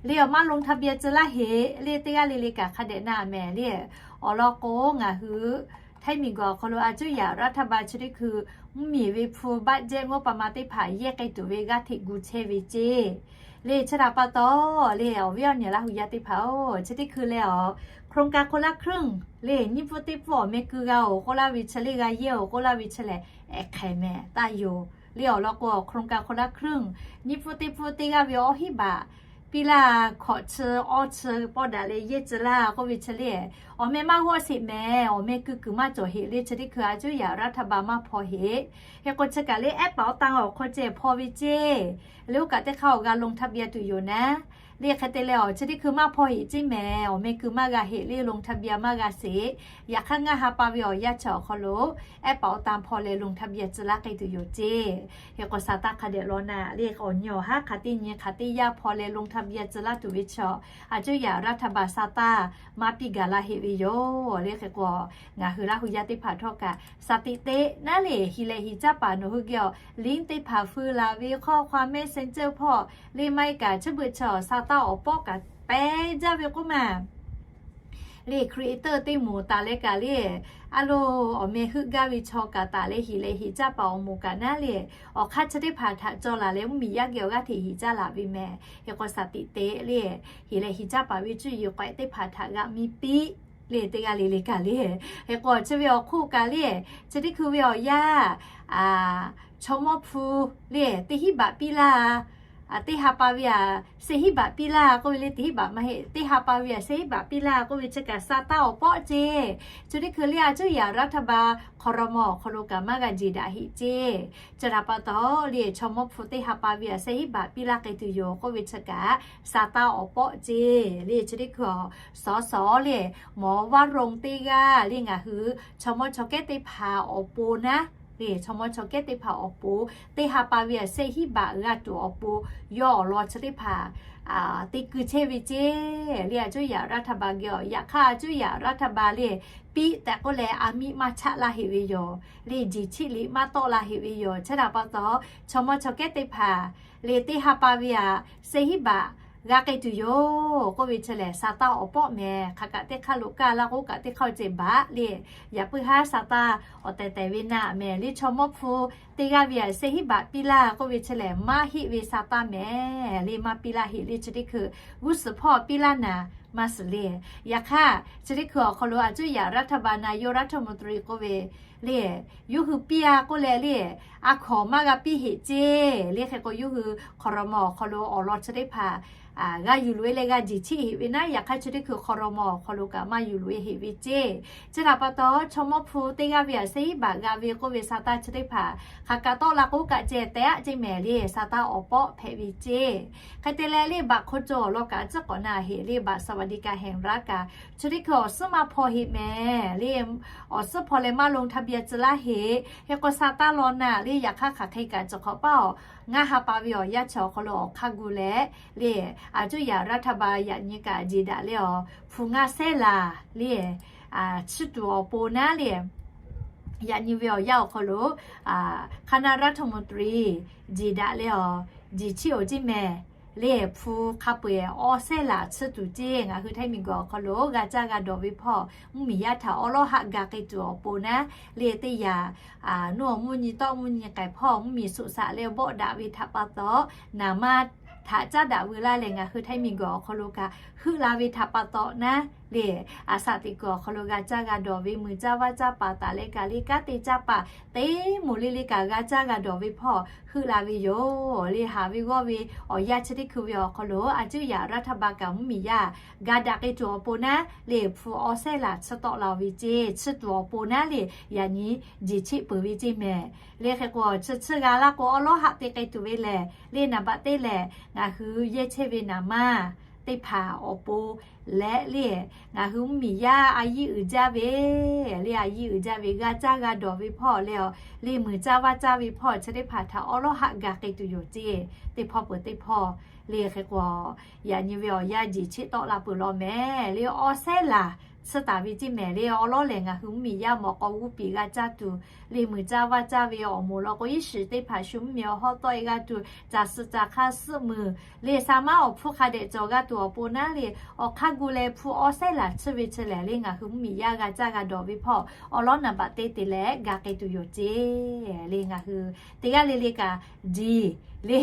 Le awˬ maˇ ลงทะเบียน tcuh laˇ heꞈ le teˇ g'aˇ le le kaꞈ hk'a dehꞈ na meh le. Awˬ lawn k'o ngaˬ hui Htaiˇ miˬguiˬ awˬ hk'aw lo a cuˇ yaꞈ รัฐบาล chi teˇ hkui mvuhˇmiˬ ve hpu budget งบประมาณ teˇ hpaˍ yehˇ k'ai tuˬ ve g'aˇ hteꞈ gu chehˇ ve ceˇ. Le chi htaꞈ pa taw le awˬ viˉ awˬ nyi Laˇ hu yaˇ teˇ hpaˍ-oˬ, chi teˇ hkui leh awˬ โครงการคนละครึ่ง le nyiˇ pfuhˇ teˇ pfuhˇ awˬ meh keu g'a-oˬ k'oˆ laˇ ve chi le, g'a yehˇ-oˬ k'oˆ laˇ ve chi lehˬ, ehˍ hk'ehˍ meh taˇ yoˬ. Le awˬ lawn k'o awˬ โครงการคนละครึ่ง nyiˇ pfuhˇ teˇ pfuhˇ teˇ g'aˇ ve awˇ hiˉ baꞈ piˇ laˇ, hkawꞈ chi awˇ chi pawˆ daꞈ leh yehˇ tcuh laˇ k'oˆ ve chi le, awˬ meh maˇ g'awˆ sheˍ meh. Awˬ meh keu kuiˬ maˇ cawˬ heꞈ le chi teˇ hkui a cuˇ yaꞈ รัฐบาล maˇ hpaw heꞈ. Hk'e k'o chi kaꞈ le ehˉ paˍ awˬ tan awˬ hk'aw ceh hpaw ve ceˇ. Le oˇ kaꞈ teˇ hk'aˇ awˬ g'a ลงทะเบียน tuˬ yoˬ naˉ. Le hk'e te leh awˬ chi teˇ hkui maˇ hpaw heꞈ ceˇ meh. Awˬ meh keu maˇ g'a heꞈ le ลงทะเบียน maˇ g'a sheˍ. Yaꞈ hk'aˇ ngaˇ ha pa ve awˬ yaˇ chi awˬ hk'aw lo ehˉ paˍ awˬ tan hpaw leh ลงทะเบียน tcuh laˇ k'ai tuˬ yoˬ ceˇ. Hk'e k'o sa taˇ hk'a dehꞈ law naˍ le, awˬ nyi awˬ haˉ hk'aˬ teˇ nyi hk'aˬ teˇ yanˇ hpaw leh ลงทะเบียน tcuh laˇ tuˬ ve chi a cuˇ yaꞈ รัฐบาล sa taˇ maˇ piˇ gaˬ la heꞈ ve yoˬ. Le hk'e k'o ngaˬ hui Laˇ hu yaˇ teˇ hpaˍ htawˇ kaꞈ sa tiꞈ teꞈ naˉ le, heˍ lehꞈ heˍ caˇ paˍ nawˬ hui geh awˬ link teˇ hpaˍ feu laˬ ve hk'aw hk'aw แมสเซนเจอร์ hpawˇ le maˇ heˆ kaꞈ chi beuꞈ chi awˬ sa taˇ awˬ pawˆ kaꞈ pehˉ jaˇ ve k'oˆ ma le creator teˇ moˍ taˍ leh kaꞈ le, a lo awˬ meh heuˆ gaˇ ve chaw kaꞈ taˍ leh heˍ lehꞈ heˍ caˇ paˍ awˬ moˍ kaꞈ naˉ le, awˬ hk'aˇ chi teˇ hpaˍ htaꞈ caw laˬ leh mvuhˇmiˬ yaˇ geh awˬ g'aˇ hteꞈ heˍ caˇ laˬ ve meh. Hk'e k'o sa tiꞈ teꞈ le, heˍ lehꞈ heˍ caˇ paˍ ve cuˇ yiˍ k'awehꞈ teˇ hpaˍ htaꞈ g'a miˇ piˇ le teˇ g'aˇ le le kaꞈ le. Hk'e k'o chi ve awˬ hk'oˆ kaꞈ le, chi teˇ hkui ve awˬ yaˇ chaw mawˇ hpu le teˇ hinˉ baꞈ piˇ laˇ teˇ ha pa ve a, se hinˉ baꞈ piˇ laˇ k'oˆ ve le, teˇ hinˉ baꞈ maˇ heˆ, teˇ ha pa ve a se hinˉ baꞈ piˇ laˇ k'oˆ ve chi kaꞈ sa taˇ awˬ pawˆ ceˇ. Chi teˇ hkui le a cuˇ yaꞈ รัฐบาล ครม. awˬ hk'aw lo kaꞈ maˇ g'a jeˬ daꞈ heꞈ ceˇ. Chi htaꞈ pa taw le chaw mawˇ hpu teˇ ha pa ve a se hinˉ baꞈ piˇ laˇ k'ai tuˬ yoˬ k'oˆ ve chi kaꞈ sa taˇ awˬ pawˆ ceˇ. Le chi teˇ hkui awˬ sawˉ sawˉ le, mawˬ vaˇ ronˍ teˇ g'aˇ le ngaˬ hui chaw mawˇ chaw kehˉ teˇ hpaˍ awˬ pon naˉ le, chaw mawˇ chaw kehˉ teˇ hpaˍ awˬ pon teˇ ha pa ve a se hinˉ baꞈ g'a tuˬ awˬ pon yawˇ awˬ lawn chi teˇ hpaˍ te keu chehˇ ve ceˇ. Le a cuˇ yaꞈ รัฐบาล geh awˬ yaꞈ hk'aˇ a cuˇ yaꞈ รัฐบาล le piˇ tehꞈ k'oˆ leh a miˇ maˇ chaˆ laˇ heꞈ ve yoˬ. Le jeˬ chiˆ liꞈ maˇ tawˆ la heꞈ ve yoˬ. Chi htaꞈ pa taw chaw mawˇ chaw kehˉ teˇ hpaˍ le teˇ ha pa ve a se hinˉ baꞈ g'a k'ai tuˬ yoˬ k'oˆ ve chi lehˬ sa taˇ awˬ pawˆ meh. Hk'aˬ kaꞈ teˇ hk'aˇ lo kaˇ laˇ k'oˆ kaꞈ teˇ hk'aˇ ceh baꞈ le. Yaꞈ puiˉ haˉ sa taˇ awˬ tehˬ tehˬ ve naˍ meh le chaw mawˇ hpu teˇ g'aˇ ve a se hinˉ baꞈ piˇ laˇ k'oˆ ve chi lehˬ maˇ heˆ ve sa taˇ meh. Le maˇ piˇ laˇ heꞈ le chi teˇ hkui g'uˇ suhˍ hpawˇ piˇ laˇ naˍ maˇ suhˍ le. Yaꞈ hk'aˇ chi teˇ hkui awˬ hk'aw lo a cuˇ yaꞈ รัฐบาล นายกรัฐมนตรี k'oˆ ve le yawˇ hui piˇ a k'oˆ leh le a hkawnˍ maˇ g'a piˇ heꞈ ceˇ. Le hk'e k'o yawˇ hui ครม. awˬ hk'aw lo awˬ lawn chi teˇ hpaˍ g'a yuˬ loꞈ e leh g'a jeˬ chiˆ heꞈ ve naˉ. Yaꞈ hk'aˇ chi teˇ hkui ครม. awˬ hk'aw lo kaꞈ maˇ yuˬ loꞈ e heꞈ ve ceˇ. Chi htaꞈ pa taw chaw mawˇ hpu teˇ g'aˇ ve a se hinˉ baꞈ g'a ve k'oˆ ve sa taˇ chi teˇ hpaˍ hk'aˬ kaꞈ tawˆ la k'oˆ kaꞈ ceh tehꞈ aˆ ceˇ meh le sa taˇ awˬ pawˆ hpehꞈ ve ceˇ. Hk'e te leh le บัตรคนจน awˬ lawn kaꞈ tcuhˉ k'awꞈ na heꞈ le บัตรสวัสดิการแห่งรัฐ kaꞈ chi teˇ hkui awˬ suhˉ maˇ hpaw heꞈ meh le. Awˬ suhˉ hpaw leh maˇ ลงทะเบียน tcuh laˇ heꞈ. Hk'e k'o sa taˇ law naˍ le yaꞈ hk'aˇ hk'aˬ hk'e kaꞈ cawˬ hk'awꞈ paˇ awˬ ngaˇ ha pa ve awˬ yaˇ chi awˬ hk'aw lo awˬ hk'aˇ gu leh le a cuˇ yaꞈ รัฐบาล yaꞈ nyi kaꞈ jeˬ daꞈ leh awˬ hpu ngaˇ sehˉ laˬ le chiˇ tuˬ awˬ pon naˉ le yaꞈ nyi ve awˬ yaˇ awˬ hk'aw lo คณะรัฐมนตรี jeˬ daꞈ leh awˬ jeˬ chiˆ awˬ ceˇ meh le hpu hk'a peu-eˬ awˬ sehˉ laˬ chiˇ tuˬ ceˇ. Ngaˬ hui Htaiˇ miˬguiˬ awˬ hk'aw lo g'a caˇ g'a dawˬ ve hpawˇ mvuhˇmiˬ yaˇ htaꞈ awˉ lawˉ haˆ ga k'ai tuˬ awˬ pon naˉ le teˇ yanˇ nuˇ awˬ mvuhˇ nyi tawˆ mvuhˇ nyi k'ai hpawˇ mvuhˇmiˬ suꞈ shaꞈ leh bawˆ daꞈ ve htaꞈ pa taw naˍ maˇ htaꞈ caˉ daꞈ veu laˇ leh ngaˬ hui Htaiˇ miˬguiˬ awˬ hk'aw lo kaꞈ heuˆ la ve htaꞈ pa taw naˉ le, a shaꞈ teꞈ kuiˬ awˬ hk'aw lo g'a caˇ g'a dawˬ ve muiˬ caˇ vaˇ caˇ paˍ taˍ leh kaꞈ le, kanˉ te caˇ paˍ teˇ moˍ le le kaꞈ g'a caˇ g'a dawˬ ve hpawˇ heuˆ la ve yoˬ. Le haˍ ve g'awˇ ve awˬ yanˇ chi teˇ hkui ve awˬ hk'aw lo a cuˇ yaꞈ รัฐบาล kaꞈ mvuhˇmiˬ yaˇ g'a daꞈ k'ai tuˬ awˬ pon naˉ le, hpu awˇ sehˉ laˬ tsuhˇ tawˆ la ve ceˇ, chi tuˬ awˬ pon naˉ le, yaꞈ nyi jeˬ cheˆ peuˬ ve ceˇ mehˍ. Le hk'e k'o chi tsuhˇ g'a laˇ k'o awˉ lawˉ haˆ te k'ai tuˬ ve lehˬ le, naˍ baꞈ teˇ lehˬ ngaˬ hui yehˇ chehˇ ve naˍ manˇ teˇ hpaˍ awˬ pon leh le, ngaˬ hui mvuhˇmiˬ yaˇ a yiˇ uiˍ jaˇ ve le, a yiˇ uiˍ jaˇ ve g'a caˇ g'a dawˬ ve hpawˇ le, le muiˬ caˇ vaˇ caˇ ve hpawˇ chi teˇ hpaˍ htaꞈ awˉ lawˉ haˆ ga k'ai tuˬ yoˬ ceˇ. Teˇ hpawˇ peuˬ teˇ hpawˇ le hk'e k'o, yaꞈ nyi ve awˬ yanˇ jeˬ cheˆ tawˆ la peuˬ law mehˍ le, awˇ sehˉ laˬ tsuhˇ taˍ ve ceˇ mehˍ le, awˉ lawˉ lehˬ ngaˬ hui mvuhˇmiˬ yaˇ mawꞈ k'aw g'uˇ piˍ g'a caˇ tuˬ le, muiˬ caˇ vaˇ caˇ ve awˬ moˍ law k'o iˉ shiˍ teˇ hpaˍ shu mvuhˇmiˬ awˬ hawˉ tawˆ e g'a tuˬ, caˬ suhˍ caˬ hk'aˇ suhˆ muiˬ le, sa maˉ awˬ hpfuhˇ hk'a dehꞈ cawˬ g'a tuˬ awˬ pon naˉ le, awˬ hk'aˇ gu leh hpu awˇ sehˉ laˬ tsuhˇ ve chi lehˬ le, ngaˬ hui mvuhˇmiˬ yaˇ g'a caˇ g'a dawˬ ve hpawˇ awˉ lawˉ naˍ baꞈ te te leh ga k'ai tuˬ yoˬ ceˇ. Le ngaˬ hui teˇ g'aˇ le le kaꞈ jeˬ le,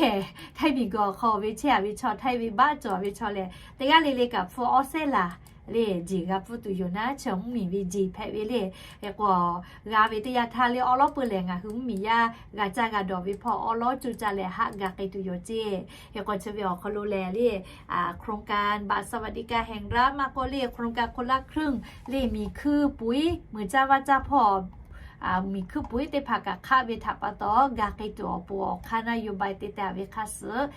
Htaiˇ miˬguiˬ awˬ hk'aw ve chehˇ a ve chaw, Htaiˇ ve baˆ cawˬ ve chaw lehˬ teˇ g'aˇ le le kaꞈ hpu awˇ sehˉ laˬ le jeˬ g'a pfuhˇ tuˬ yoˬ naˉ, chi mvuhˇmiˬ ve jeˬ hpehꞈ ve le. Hk'e k'o g'a ve teˇ yanˇ htaˇ le awˉ lawˉ peuˬ lehˬ ngaˬ hui mvuhˇmiˬ yaˇ g'a caˇ g'a dawˬ ve hpawˇ awˉ lawˉ cuˇ caˇ leh haˆ ga k'ai tuˬ yoˬ ceˇ. Hk'e k'o chi ve awˬ hk'aw lo lehˬ le, โครงการบัตรสวัสดิการแห่งรัฐ maˇ k'oˆ le โครงการคนละครึ่ง le miˬ hkuiˇ puiˉ muiˬ caˇ vaˇ caˇ hpawˇ miˬ hkuiˇ puiˉ teˇ hpaˍ kaꞈ hk'aˆ ve htaꞈ pa taw ga k'ai tuˬ awˬ pon awˬ hk'aˇ naˉ yoˬ bai te te ve hk'aˇ suhˍ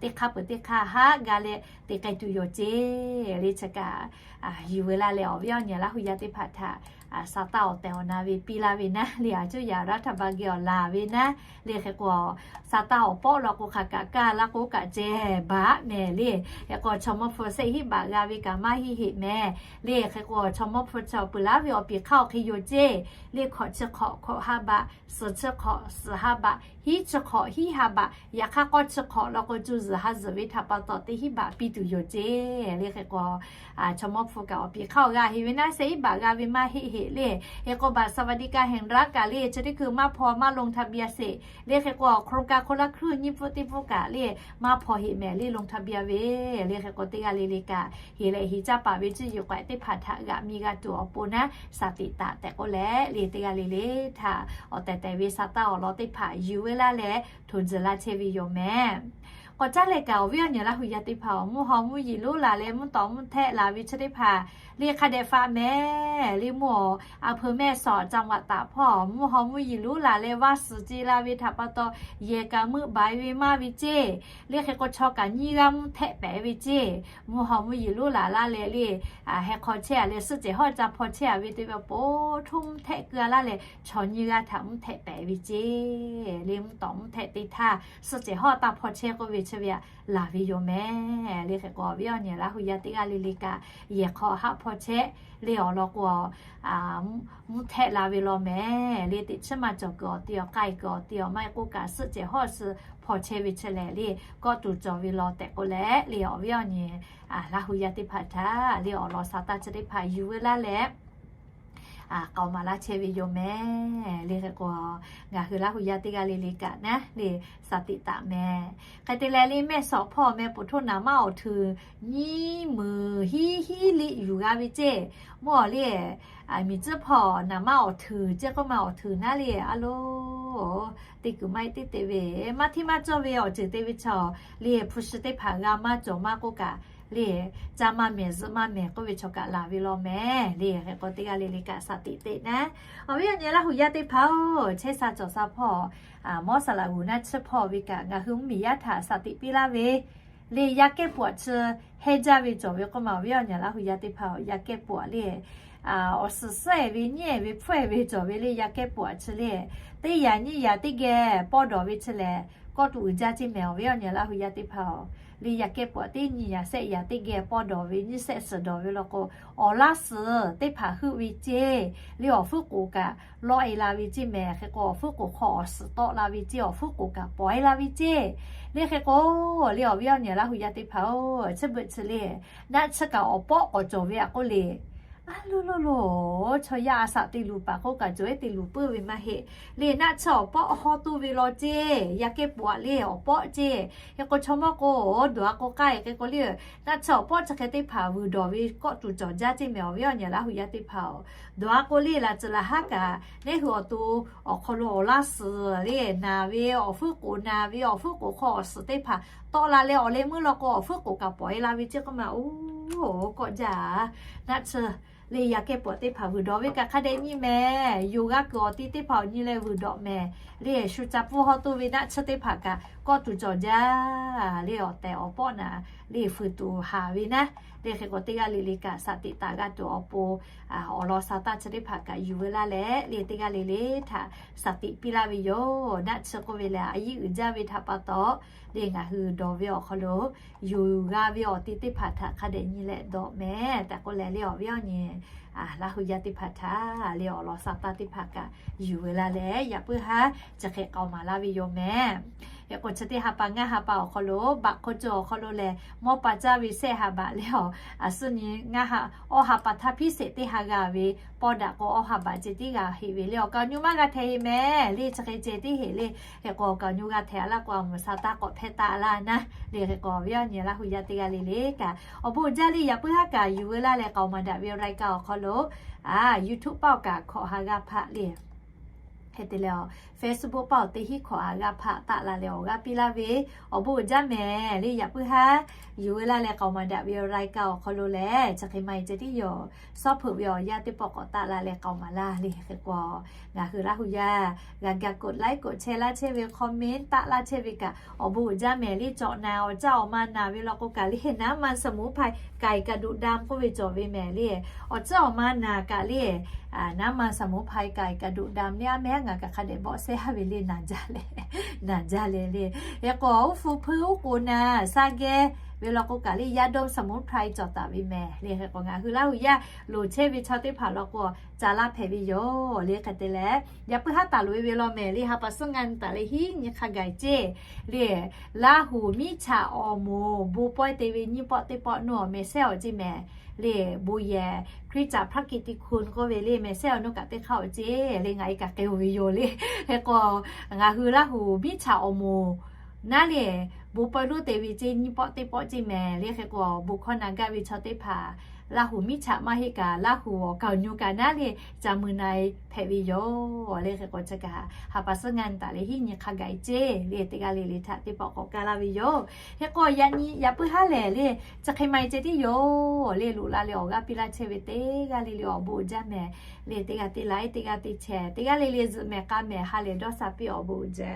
teˇ hk'aˇ peuˬ teˇ hk'aˇ haˆ ga leh te k'ai tuˬ yoˬ ceˇ. Le chi kaꞈ yuˬ ve laˇ leh awˬ viˉ awˬ nyi Laˇ hu yaˇ teˇ hpaˍ htaꞈ sa taˇ awˬ tehˬ awˬ na ve piˇ laˇ ve naˉ le, a cuˇ yaꞈ รัฐบาล geh awˬ laˬ ve naˉ le. Hk'e k'o sa taˇ awˬ pawˆ law k'o hk'aˬ kaꞈ kaˇ laˇ k'o kaꞈ ceh baˬ mehˍ le. Hk'e k'o chaw mawˇ hpu shehˆ hiˉ baꞈ g'a ve kaꞈ maˇ heˆ heˆ mehˍ le. Hk'e k'o chaw mawˇ hpu chi awˬ peuˬ laˇ ve awˬ piˍ hk'aˇ awˬ hk'e yoˬ ceˇ. Le hkawꞈ chi hk'awꞈ hkawꞈ ha baꞈ, suhˍ chi hk'awꞈ suhˍ ha baꞈ, hiˉ chi hk'awꞈ hiˉ ha baꞈ, yaꞈ hk'aˇ k'awˇ chi hk'awꞈ law k'o cuˇ zuhˬ ha zuhˬ ve htaꞈ pa taw teˇ hiˉ baꞈ piˇ tuˬ yoˬ ceˇ. Le hk'e k'o chaw mawˇ hpu kaꞈ awˬ piˍ hk'aˇ awˬ g'a heˆ ve naˉ, shehˆ hiˉ baꞈ g'a ve maˇ heˆ heˆ le. Hk'e k'o บัตรสวัสดิการแห่งรัฐ kaꞈ le chi teˇ hkui maˇ hpaw maˇ ลงทะเบียน sheˍ le. Hk'e k'o โครงการคนละครึ่ง nyiˇ pfuhˆ teˇ pfuhˆ kaꞈ le maˇ hpaw heˆ mehˍ le ลงทะเบียน ve le. Hk'e k'o teˇ g'aˇ le le kaꞈ heˍ leh heˍ caˇ paˍ ve cuˇ yiˍ k'awehꞈ teˇ hpaˍ htaꞈ g'aꞈ mi g'a tuˬ awˬ pon naˉ สติ taˍ tehꞈ k'oˆ leh le teˇ g'aˇ le le htaꞈ awˬ tehˬ tehˬ ve sa taˇ awˬ lawn teˇ hpaˍ yuˬ ve laˇ leh htoꞈ tzuhˬ laˇ chehˇ ve yoˬ mehˍ. K'awꞈ caˉ leh kaꞈ awˬ viˉ awˬ nyi Laˇ hu yaˇ teˇ hpaˍ mvuhˇ haw mvuhˇ yiˍ lonˉ laˬ leh mvuhˇ tawˍ mvuhˇ htehˆ laˬ ve chi teˇ hpaˍ le hk'a dehꞈ faꞈ mehˍ le. Mvuhˇ haw a hpeu mehˆ shawˍ จังหวัดตาก hpawˇ mvuhˇ haw mvuhˇ yiˍ lonˉ laˬ leh vaˇ suhˍ ce la ve htaꞈ pa taw yehˬ kaꞈ meuˆ baˬ ve maˇ ve ceˇ. Le hk'e k'o chaw kaꞈ nyiˇ g'aˇ mvuhˇ htehˆ pehˍ ve ceˇ. Mvuhˇ haw mvuhˇ yiˍ lonˉ laˬ laˇ leh le heh hk'aw chehˇ a leh suhˆ cehˬ hawˉ ca hpaw chehˇ a ve teˇ ve po htoˇ mvuhˇ htehˆ keu a laˇ leh chaw nyiˇ g'aˇ htaꞈ mvuhˇ htehˆ pehˍ ve ceˇ. Le mvuhˇ tawˍ mvuhˇ htehˆ teˇ htaˇ suhˆ cehˬ hawˉ taˇ hpaw chehˇ k'oˆ ve chi ve laˬ ve yoˬ mehˍ. Le hk'e k'o awˬ viˉ awˬ nyi Laˇ hu yaˇ teˇ g'aˇ le le kaꞈ yehˬ hk'aw haˆ hpaw chehˇ le awˬ lawn k'o mvuhˇ htehˆ la ve law mehˍ. Le teꞈ chiˉ maˇ cawˬ kuiˬ awˬ te awˬ k'ai kuiˬ awˬ te awˬ maˇ k'oˆ kaꞈ suhˆ cehˬ hawˉ suh hpaw chehˇ ve chi lehˬ le kawˆ tuˬ cawˬ ve law tehꞈ k'oˆ leh le awˬ viˉ awˬ nyi Laˇ hu yaˇ teˇ hpaˍ htaꞈ le awˬ lawn sa taˇ chi teˇ hpaˍ yuˬ ve laˇ leh k'aoˍ maˍ laˇ chehˇ ve yoˬ mehˍ. Le hk'e k'o ngaˬ hui Laˇ hu yaˇ teˇ g'aˇ le le kaꞈ naˉ le สติ taˍ mehˍ. Hk'e te leh le mehˆ shawˍ hpawˇ meh poˍ htoˇ naˍ maˇ awˬ htuiˍ nyiˇ meunˍ hiˉ hiˉ liˆ yuˬ g'a ve ceˇ. Mvuhˇ haw le miˬ tcuhˉ hpawˇ naˍ maˇ awˬ htuiˍ ceˇ k'oˆ ma awˬ htuiˍ naˉ le a lo teˇ kuiˬ maˇ heˆ teˇ te ve maˇ hteˇ maˇ cawˇ ve awˬ ceuˬ te ve chaw le hpu shi teˇ hpaˍ g'a maˇ cawˬ maˇ k'oˆ kaꞈ le caˇ maˇ mehˍ zuhˆ maˇ mehˍ k'oˆ ve chaw kaꞈ laˬ ve law mehˍ. Le hk'e k'o teˇ g'aˇ le le kaꞈ สติ teꞈ naˉ. Awˬ viˉ awˬ nyi Laˇ hu yaˇ teˇ hpaˍ-oˬ, chehˇ sha cawˬ sha hpawˇ mawˇ saˍ laꞈ g'uˬ naˉ chiˇ hpawˇ ve kaꞈ ngaˬ hui mvuhˇmiˬ yaˇ htaꞈ สติ piˇ laˇ ve le yaˇ kehˉ pawꞈ chi hehnˇ jaˇ ve cawˬ ve k'oˆ ma awˬ viˉ awˬ nyi Laˇ hu yaˇ teˇ hpaˍ-oˬ, yaˇ kehˉ pawꞈ le awˬ suhˍ suhˉ-ehˍ ve nyiˉ-ehˍ ve hpfuhˇ-ehˍ ve cawˬ ve le yaˇ kehˉ pawꞈ chi le teˇ yaꞈ nyiˇ yaꞈ teˇ geh pawˇ dawˬ ve chi lehˬ kawˆ tuˬ uiˍ jaˇ ceˇ mehˍ. Awˬ viˉ awˬ nyi Laˇ hu yaˇ teˇ hpaˍ-oˬ, le yaˇ kehˉ pawꞈ teˇ nyi yaꞈ shehˆ yaꞈ teˇ geh pawˇ dawˬ ve nyiˇ shehˆ suhˍ dawˬ ve law k'o awˬ laˇ suhˍ teˇ hpaˍ heuˆ ve ceˇ. Le awˬ fuiˉ k'oˍ kaꞈ lawˆ e la ve ceˇ mehˍ. Hk'e k'o awˬ fuiˉ k'oˍ hk'aw awˬ suhˍ tawˆ la ve ceˇ, awˬ fuiˉ k'oˍ kaꞈ pawˬ e la ve ceˇ. Le hk'e k'o le awˬ viˉ awˬ nyi Laˇ hu yaˇ teˇ hpaˍ-oˬ, chi beuꞈ chi le naˆ tsuhˇ kaꞈ awˬ pawˆ k'awꞈ cawˬ ve a k'oˆ le Aˉ lo lo lo, chaw yaˇ a shaꞈ te luˬ paˍ k'oˆ kaꞈ cawˬ-e te luˬ puiˉ ve maˇ heˆ. Le naˆ tsuhˇ awˬ pawˆ haw toˇ ve law ceˇ, yaˇ kehˉ pawꞈ le awˬ pawˆ ceˇ. Hk'e k'o chaw mawˇ k'o, dawˬ-a k'o k'ai hk'e k'o le, naˆ tsuhˇ awˬ pawˆ chi hk'e teˇ hpaˍ vuiˬ dawˬ ve kawˆ tuˬ cawˬ jaˇ ceˇ mehˍ awˬ viˉ awˬ nyi Laˇ hu yaˇ teˇ hpaˍ-oˬ. Dawˬ-a k'o le laˬ tcuh laˬ haˉ kaꞈ, lehˬ hui awˬ to awˬ hk'aw lo awˬ laˇ suhˍ le naˬ ve, awˬ fuiˉ k'oˍ naˬ ve, awˬ fuiˉ k'oˍ hk'aw awˬ suhˍ teˇ hpaˍ tawˆ la leh awˬ leh meuˇ law k'o awˬ fuiˉ k'oˍ kaꞈ pawꞈ-e la ve ceˇ k'oˆ ma. Oˇ, kawˆ jaˇ-a. Naˆ tsuhˇ le yaˇ kehˉ pawꞈ teˇ hpaˍ vuiˬ dawˬ ve kaꞈ hk'a dehꞈ nyi mehˍ. Yonˍ g'a kuiˬ awˬ ti teˇ hpaˍ awˬ nyi leh vuiˬ dawˬ mehˍ. Le shu ca pfuhˇ haw toˇ ve naˆ tsuhˇ teˇ hpaˍ kaꞈ kawˆ tuˬ cawˬ jaˇ. Le awˬ tehˬ awˬ pawˆ naˬ le fuiˍ tuˬ haˍ ve naˉ. Le hk'e k'o teˇ g'aˇ le le kaꞈ shaˍ tiꞈ taˍ g'a tuˬ awˬ pon awˬ lawn sha taˇ chi teˇ hpaˍ kaꞈ yuˬ ve laˇ leh, le teˇ g'aˇ le le htaꞈ shaˍ tiꞈ piˇ laˇ ve yoˬ. Naˆ tsuhˇ k'oˆ ve lehˬ a yiˉ uiˍ jaˇ ve htaꞈ pa taw, le ngaˬ hui dawˬ ve awˬ hk'aw lo yonˍ g'a ve awˬ ti teˇ hpaˍ htaꞈ hk'a dehꞈ nyi leh dawˬ mehˍ tehꞈ k'oˆ leh, le awˬ viˉ awˬ nyi Laˇ hu yaˇ teˇ hpaˍ htaꞈ le awˬ lawn sha taˇ teˇ hpaˍ kaꞈ yuˬ ve laˇ leh, yaꞈ puiˉ haˉ chi hk'e k'aoˍ maˍ laˇ ve yoˬ mehˍ. Hk'e k'o chi teˇ ha pa ngaˇ ha pa awˬ hk'aw lo baꞈ hk'aw cawˬ awˬ hk'aw lo lehˬ mawˇ pa caˇ ve shehˆ ha baꞈ le awˬ, a suhˉ nyi ngaˇ ha, awˇ ha pa htaˇ hpiˉ sheˍ teˇ ha g'a ve, pawˇ daꞈ k'o awˇ ha baꞈ ceh tiˉ g'a heˆ ve le awˬ kaˍ awˬ nyu maˇ g'a htehꞈ heˆ mehˍ. Le chi hk'e ceh tiˉ heˆ le. Hk'e k'o awˬ kaˍ awˬ nyu g'a htehꞈ laˇ k'o a mvuhˬ sha taˇ k'awꞈ hpehˇ taˍ laˇ naˉ. Le hk'e k'o awˬ viˉ awˬ nyi Laˇ hu yaˇ teˇ g'aˇ le le kaꞈ awˬ bon uiˍ jaˇ le yaꞈ puiˉ haˉ kaꞈ yuˬ ve laˇ leh k'aoˍ maˍ daꞈ ve awˬ รายการ awˬ hk'aw lo YouTube paˆ awˬ kaꞈ hkawꞈ ha g'aˇ hpaˆ le hk'e te leh, Facebook paˆ awˬ teˇ hinˉ hkawꞈ ha g'aˇ hpaˆ taˆ la leh awˬ g'aˇ piˇ laˇ ve awˬ bon uiˍ jaˇ mehˍ. Le yaꞈ puiˉ haˉ yuˬ ve laˇ leh k'aoˍ maˍ daꞈ ve awˬ รายการ awˬ hk'aw lo lehˬ chi hk'e maˇ heˆ ceh tiˉ yoˬ. Sawˉ hpeuꞈ ve awˬ yanˇ teˇ pawˆ k'awꞈ taˆ la leh k'aoˍ maˍ laˇ le hk'e k'o, ngaˬ hui Laˇ hu yaˇ g'a ga กดไลค์ กดแชร์ laˇ chehˇ ve, comment taˆ laˇ chehˇ ve kaꞈ awˬ bon uiˍ jaˇ mehˍ le. Cawꞈ naˬ awˬ caˇ awˬ ma naˬ ve law k'o kaꞈ le น้ำมันสมุนไพร ไก่กระดูกดำ k'oˆ ve cawˬ ve mehˍ le. Awˬ caˇ awˬ ma naˬ kaꞈ le น้ำมันสมุนไพร ไก่กระดูกดำ le a mehˉ ngaˬ kaꞈ hk'a dehꞈ bawˆ shehˇ ha ve le naˬ jaˇ leh, naˬ jaˇ leh le. Hk'e k'o uˉ hpu hpuiˇ uˉ k'oˍ naˬ shaˉ gehˇ ve law k'o kaꞈ le ยาดมสมุนไพร cawˬ taˍ ve mehˍ le. Hk'e k'o ngaˬ hui Laˇ hu yaˇ loˍ chehˇ ve chaw teˇ hpaˍ law k'o ca laˇ hpehꞈ ve yoˬ le. Hk'e te leh yaꞈ puiˉ haˉ taˍ loꞈ-e ve law mehˍ le. Ha pa suhˉ ngaˇ taˍ leh hiˉ nyi hk'a gaˬ ceˇ le. Laˇ hu miˉ chaꞈ awˬ moˍ bon pawehˇ te ve nyiˇ pawˆ teˇ pawˆ nuˇ awˬ mehˍ sehˉ awˬ ceˇ mehˍ le. Bon yehˬ Hkriꞈ caꞈ พระกิตติคุณ k'oˆ ve le mehˍ sehˉ awˬ nuˇ kaꞈ teˇ hk'aˇ awˬ ceˇ le ngaˬ e kaꞈ k'ai-o ve yoˬ le. Hk'e k'o ngaˬ hui Laˇ hu miˉ chaꞈ awˬ moˍ naˉ le bon pawehˇ loˉ te ve ceˇ nyiˇ pawˆ teˇ pawˆ ceˇ mehˍ le. Hk'e k'o bon hkawˇ na gaˇ ve chaw teˇ hpaˍ Laˇ hu miˉ chaꞈ maˇ heˆ kaꞈ Laˇ hu awˬ kaˍ awˬ nyu kaꞈ naˉ le ca mui na-e hpehꞈ ve yoˬ le. Hk'e k'o chi kaꞈ ha pa suhˉ ngaˇ taˍ leh hiˉ nyi hk'a gaˬ ceˇ le. Teˇ g'aˇ le le htaꞈ teˇ pawˆ k'awꞈ kaˇ laˇ ve yoˬ. Hk'e k'o yaꞈ nyi yaꞈ puiˉ haˉ lehˬ le chi hk'e maˇ heˆ ceh tiˉ yoˬ le. Loꞈ la leh awˬ g'aˇ piˇ laˇ chehˇ ve teˇ g'aˇ le le awˬ bon uiˍ jaˇ mehˍ le. Teˇ g'aˇ te laiˉ, teˇ g'aˇ te chehˇ, teˇ g'aˇ le le zuhꞈ mehˍ k'a mehˍ ha lehˬ dawˇ sha piˇ awˬ bon uiˍ jaˇ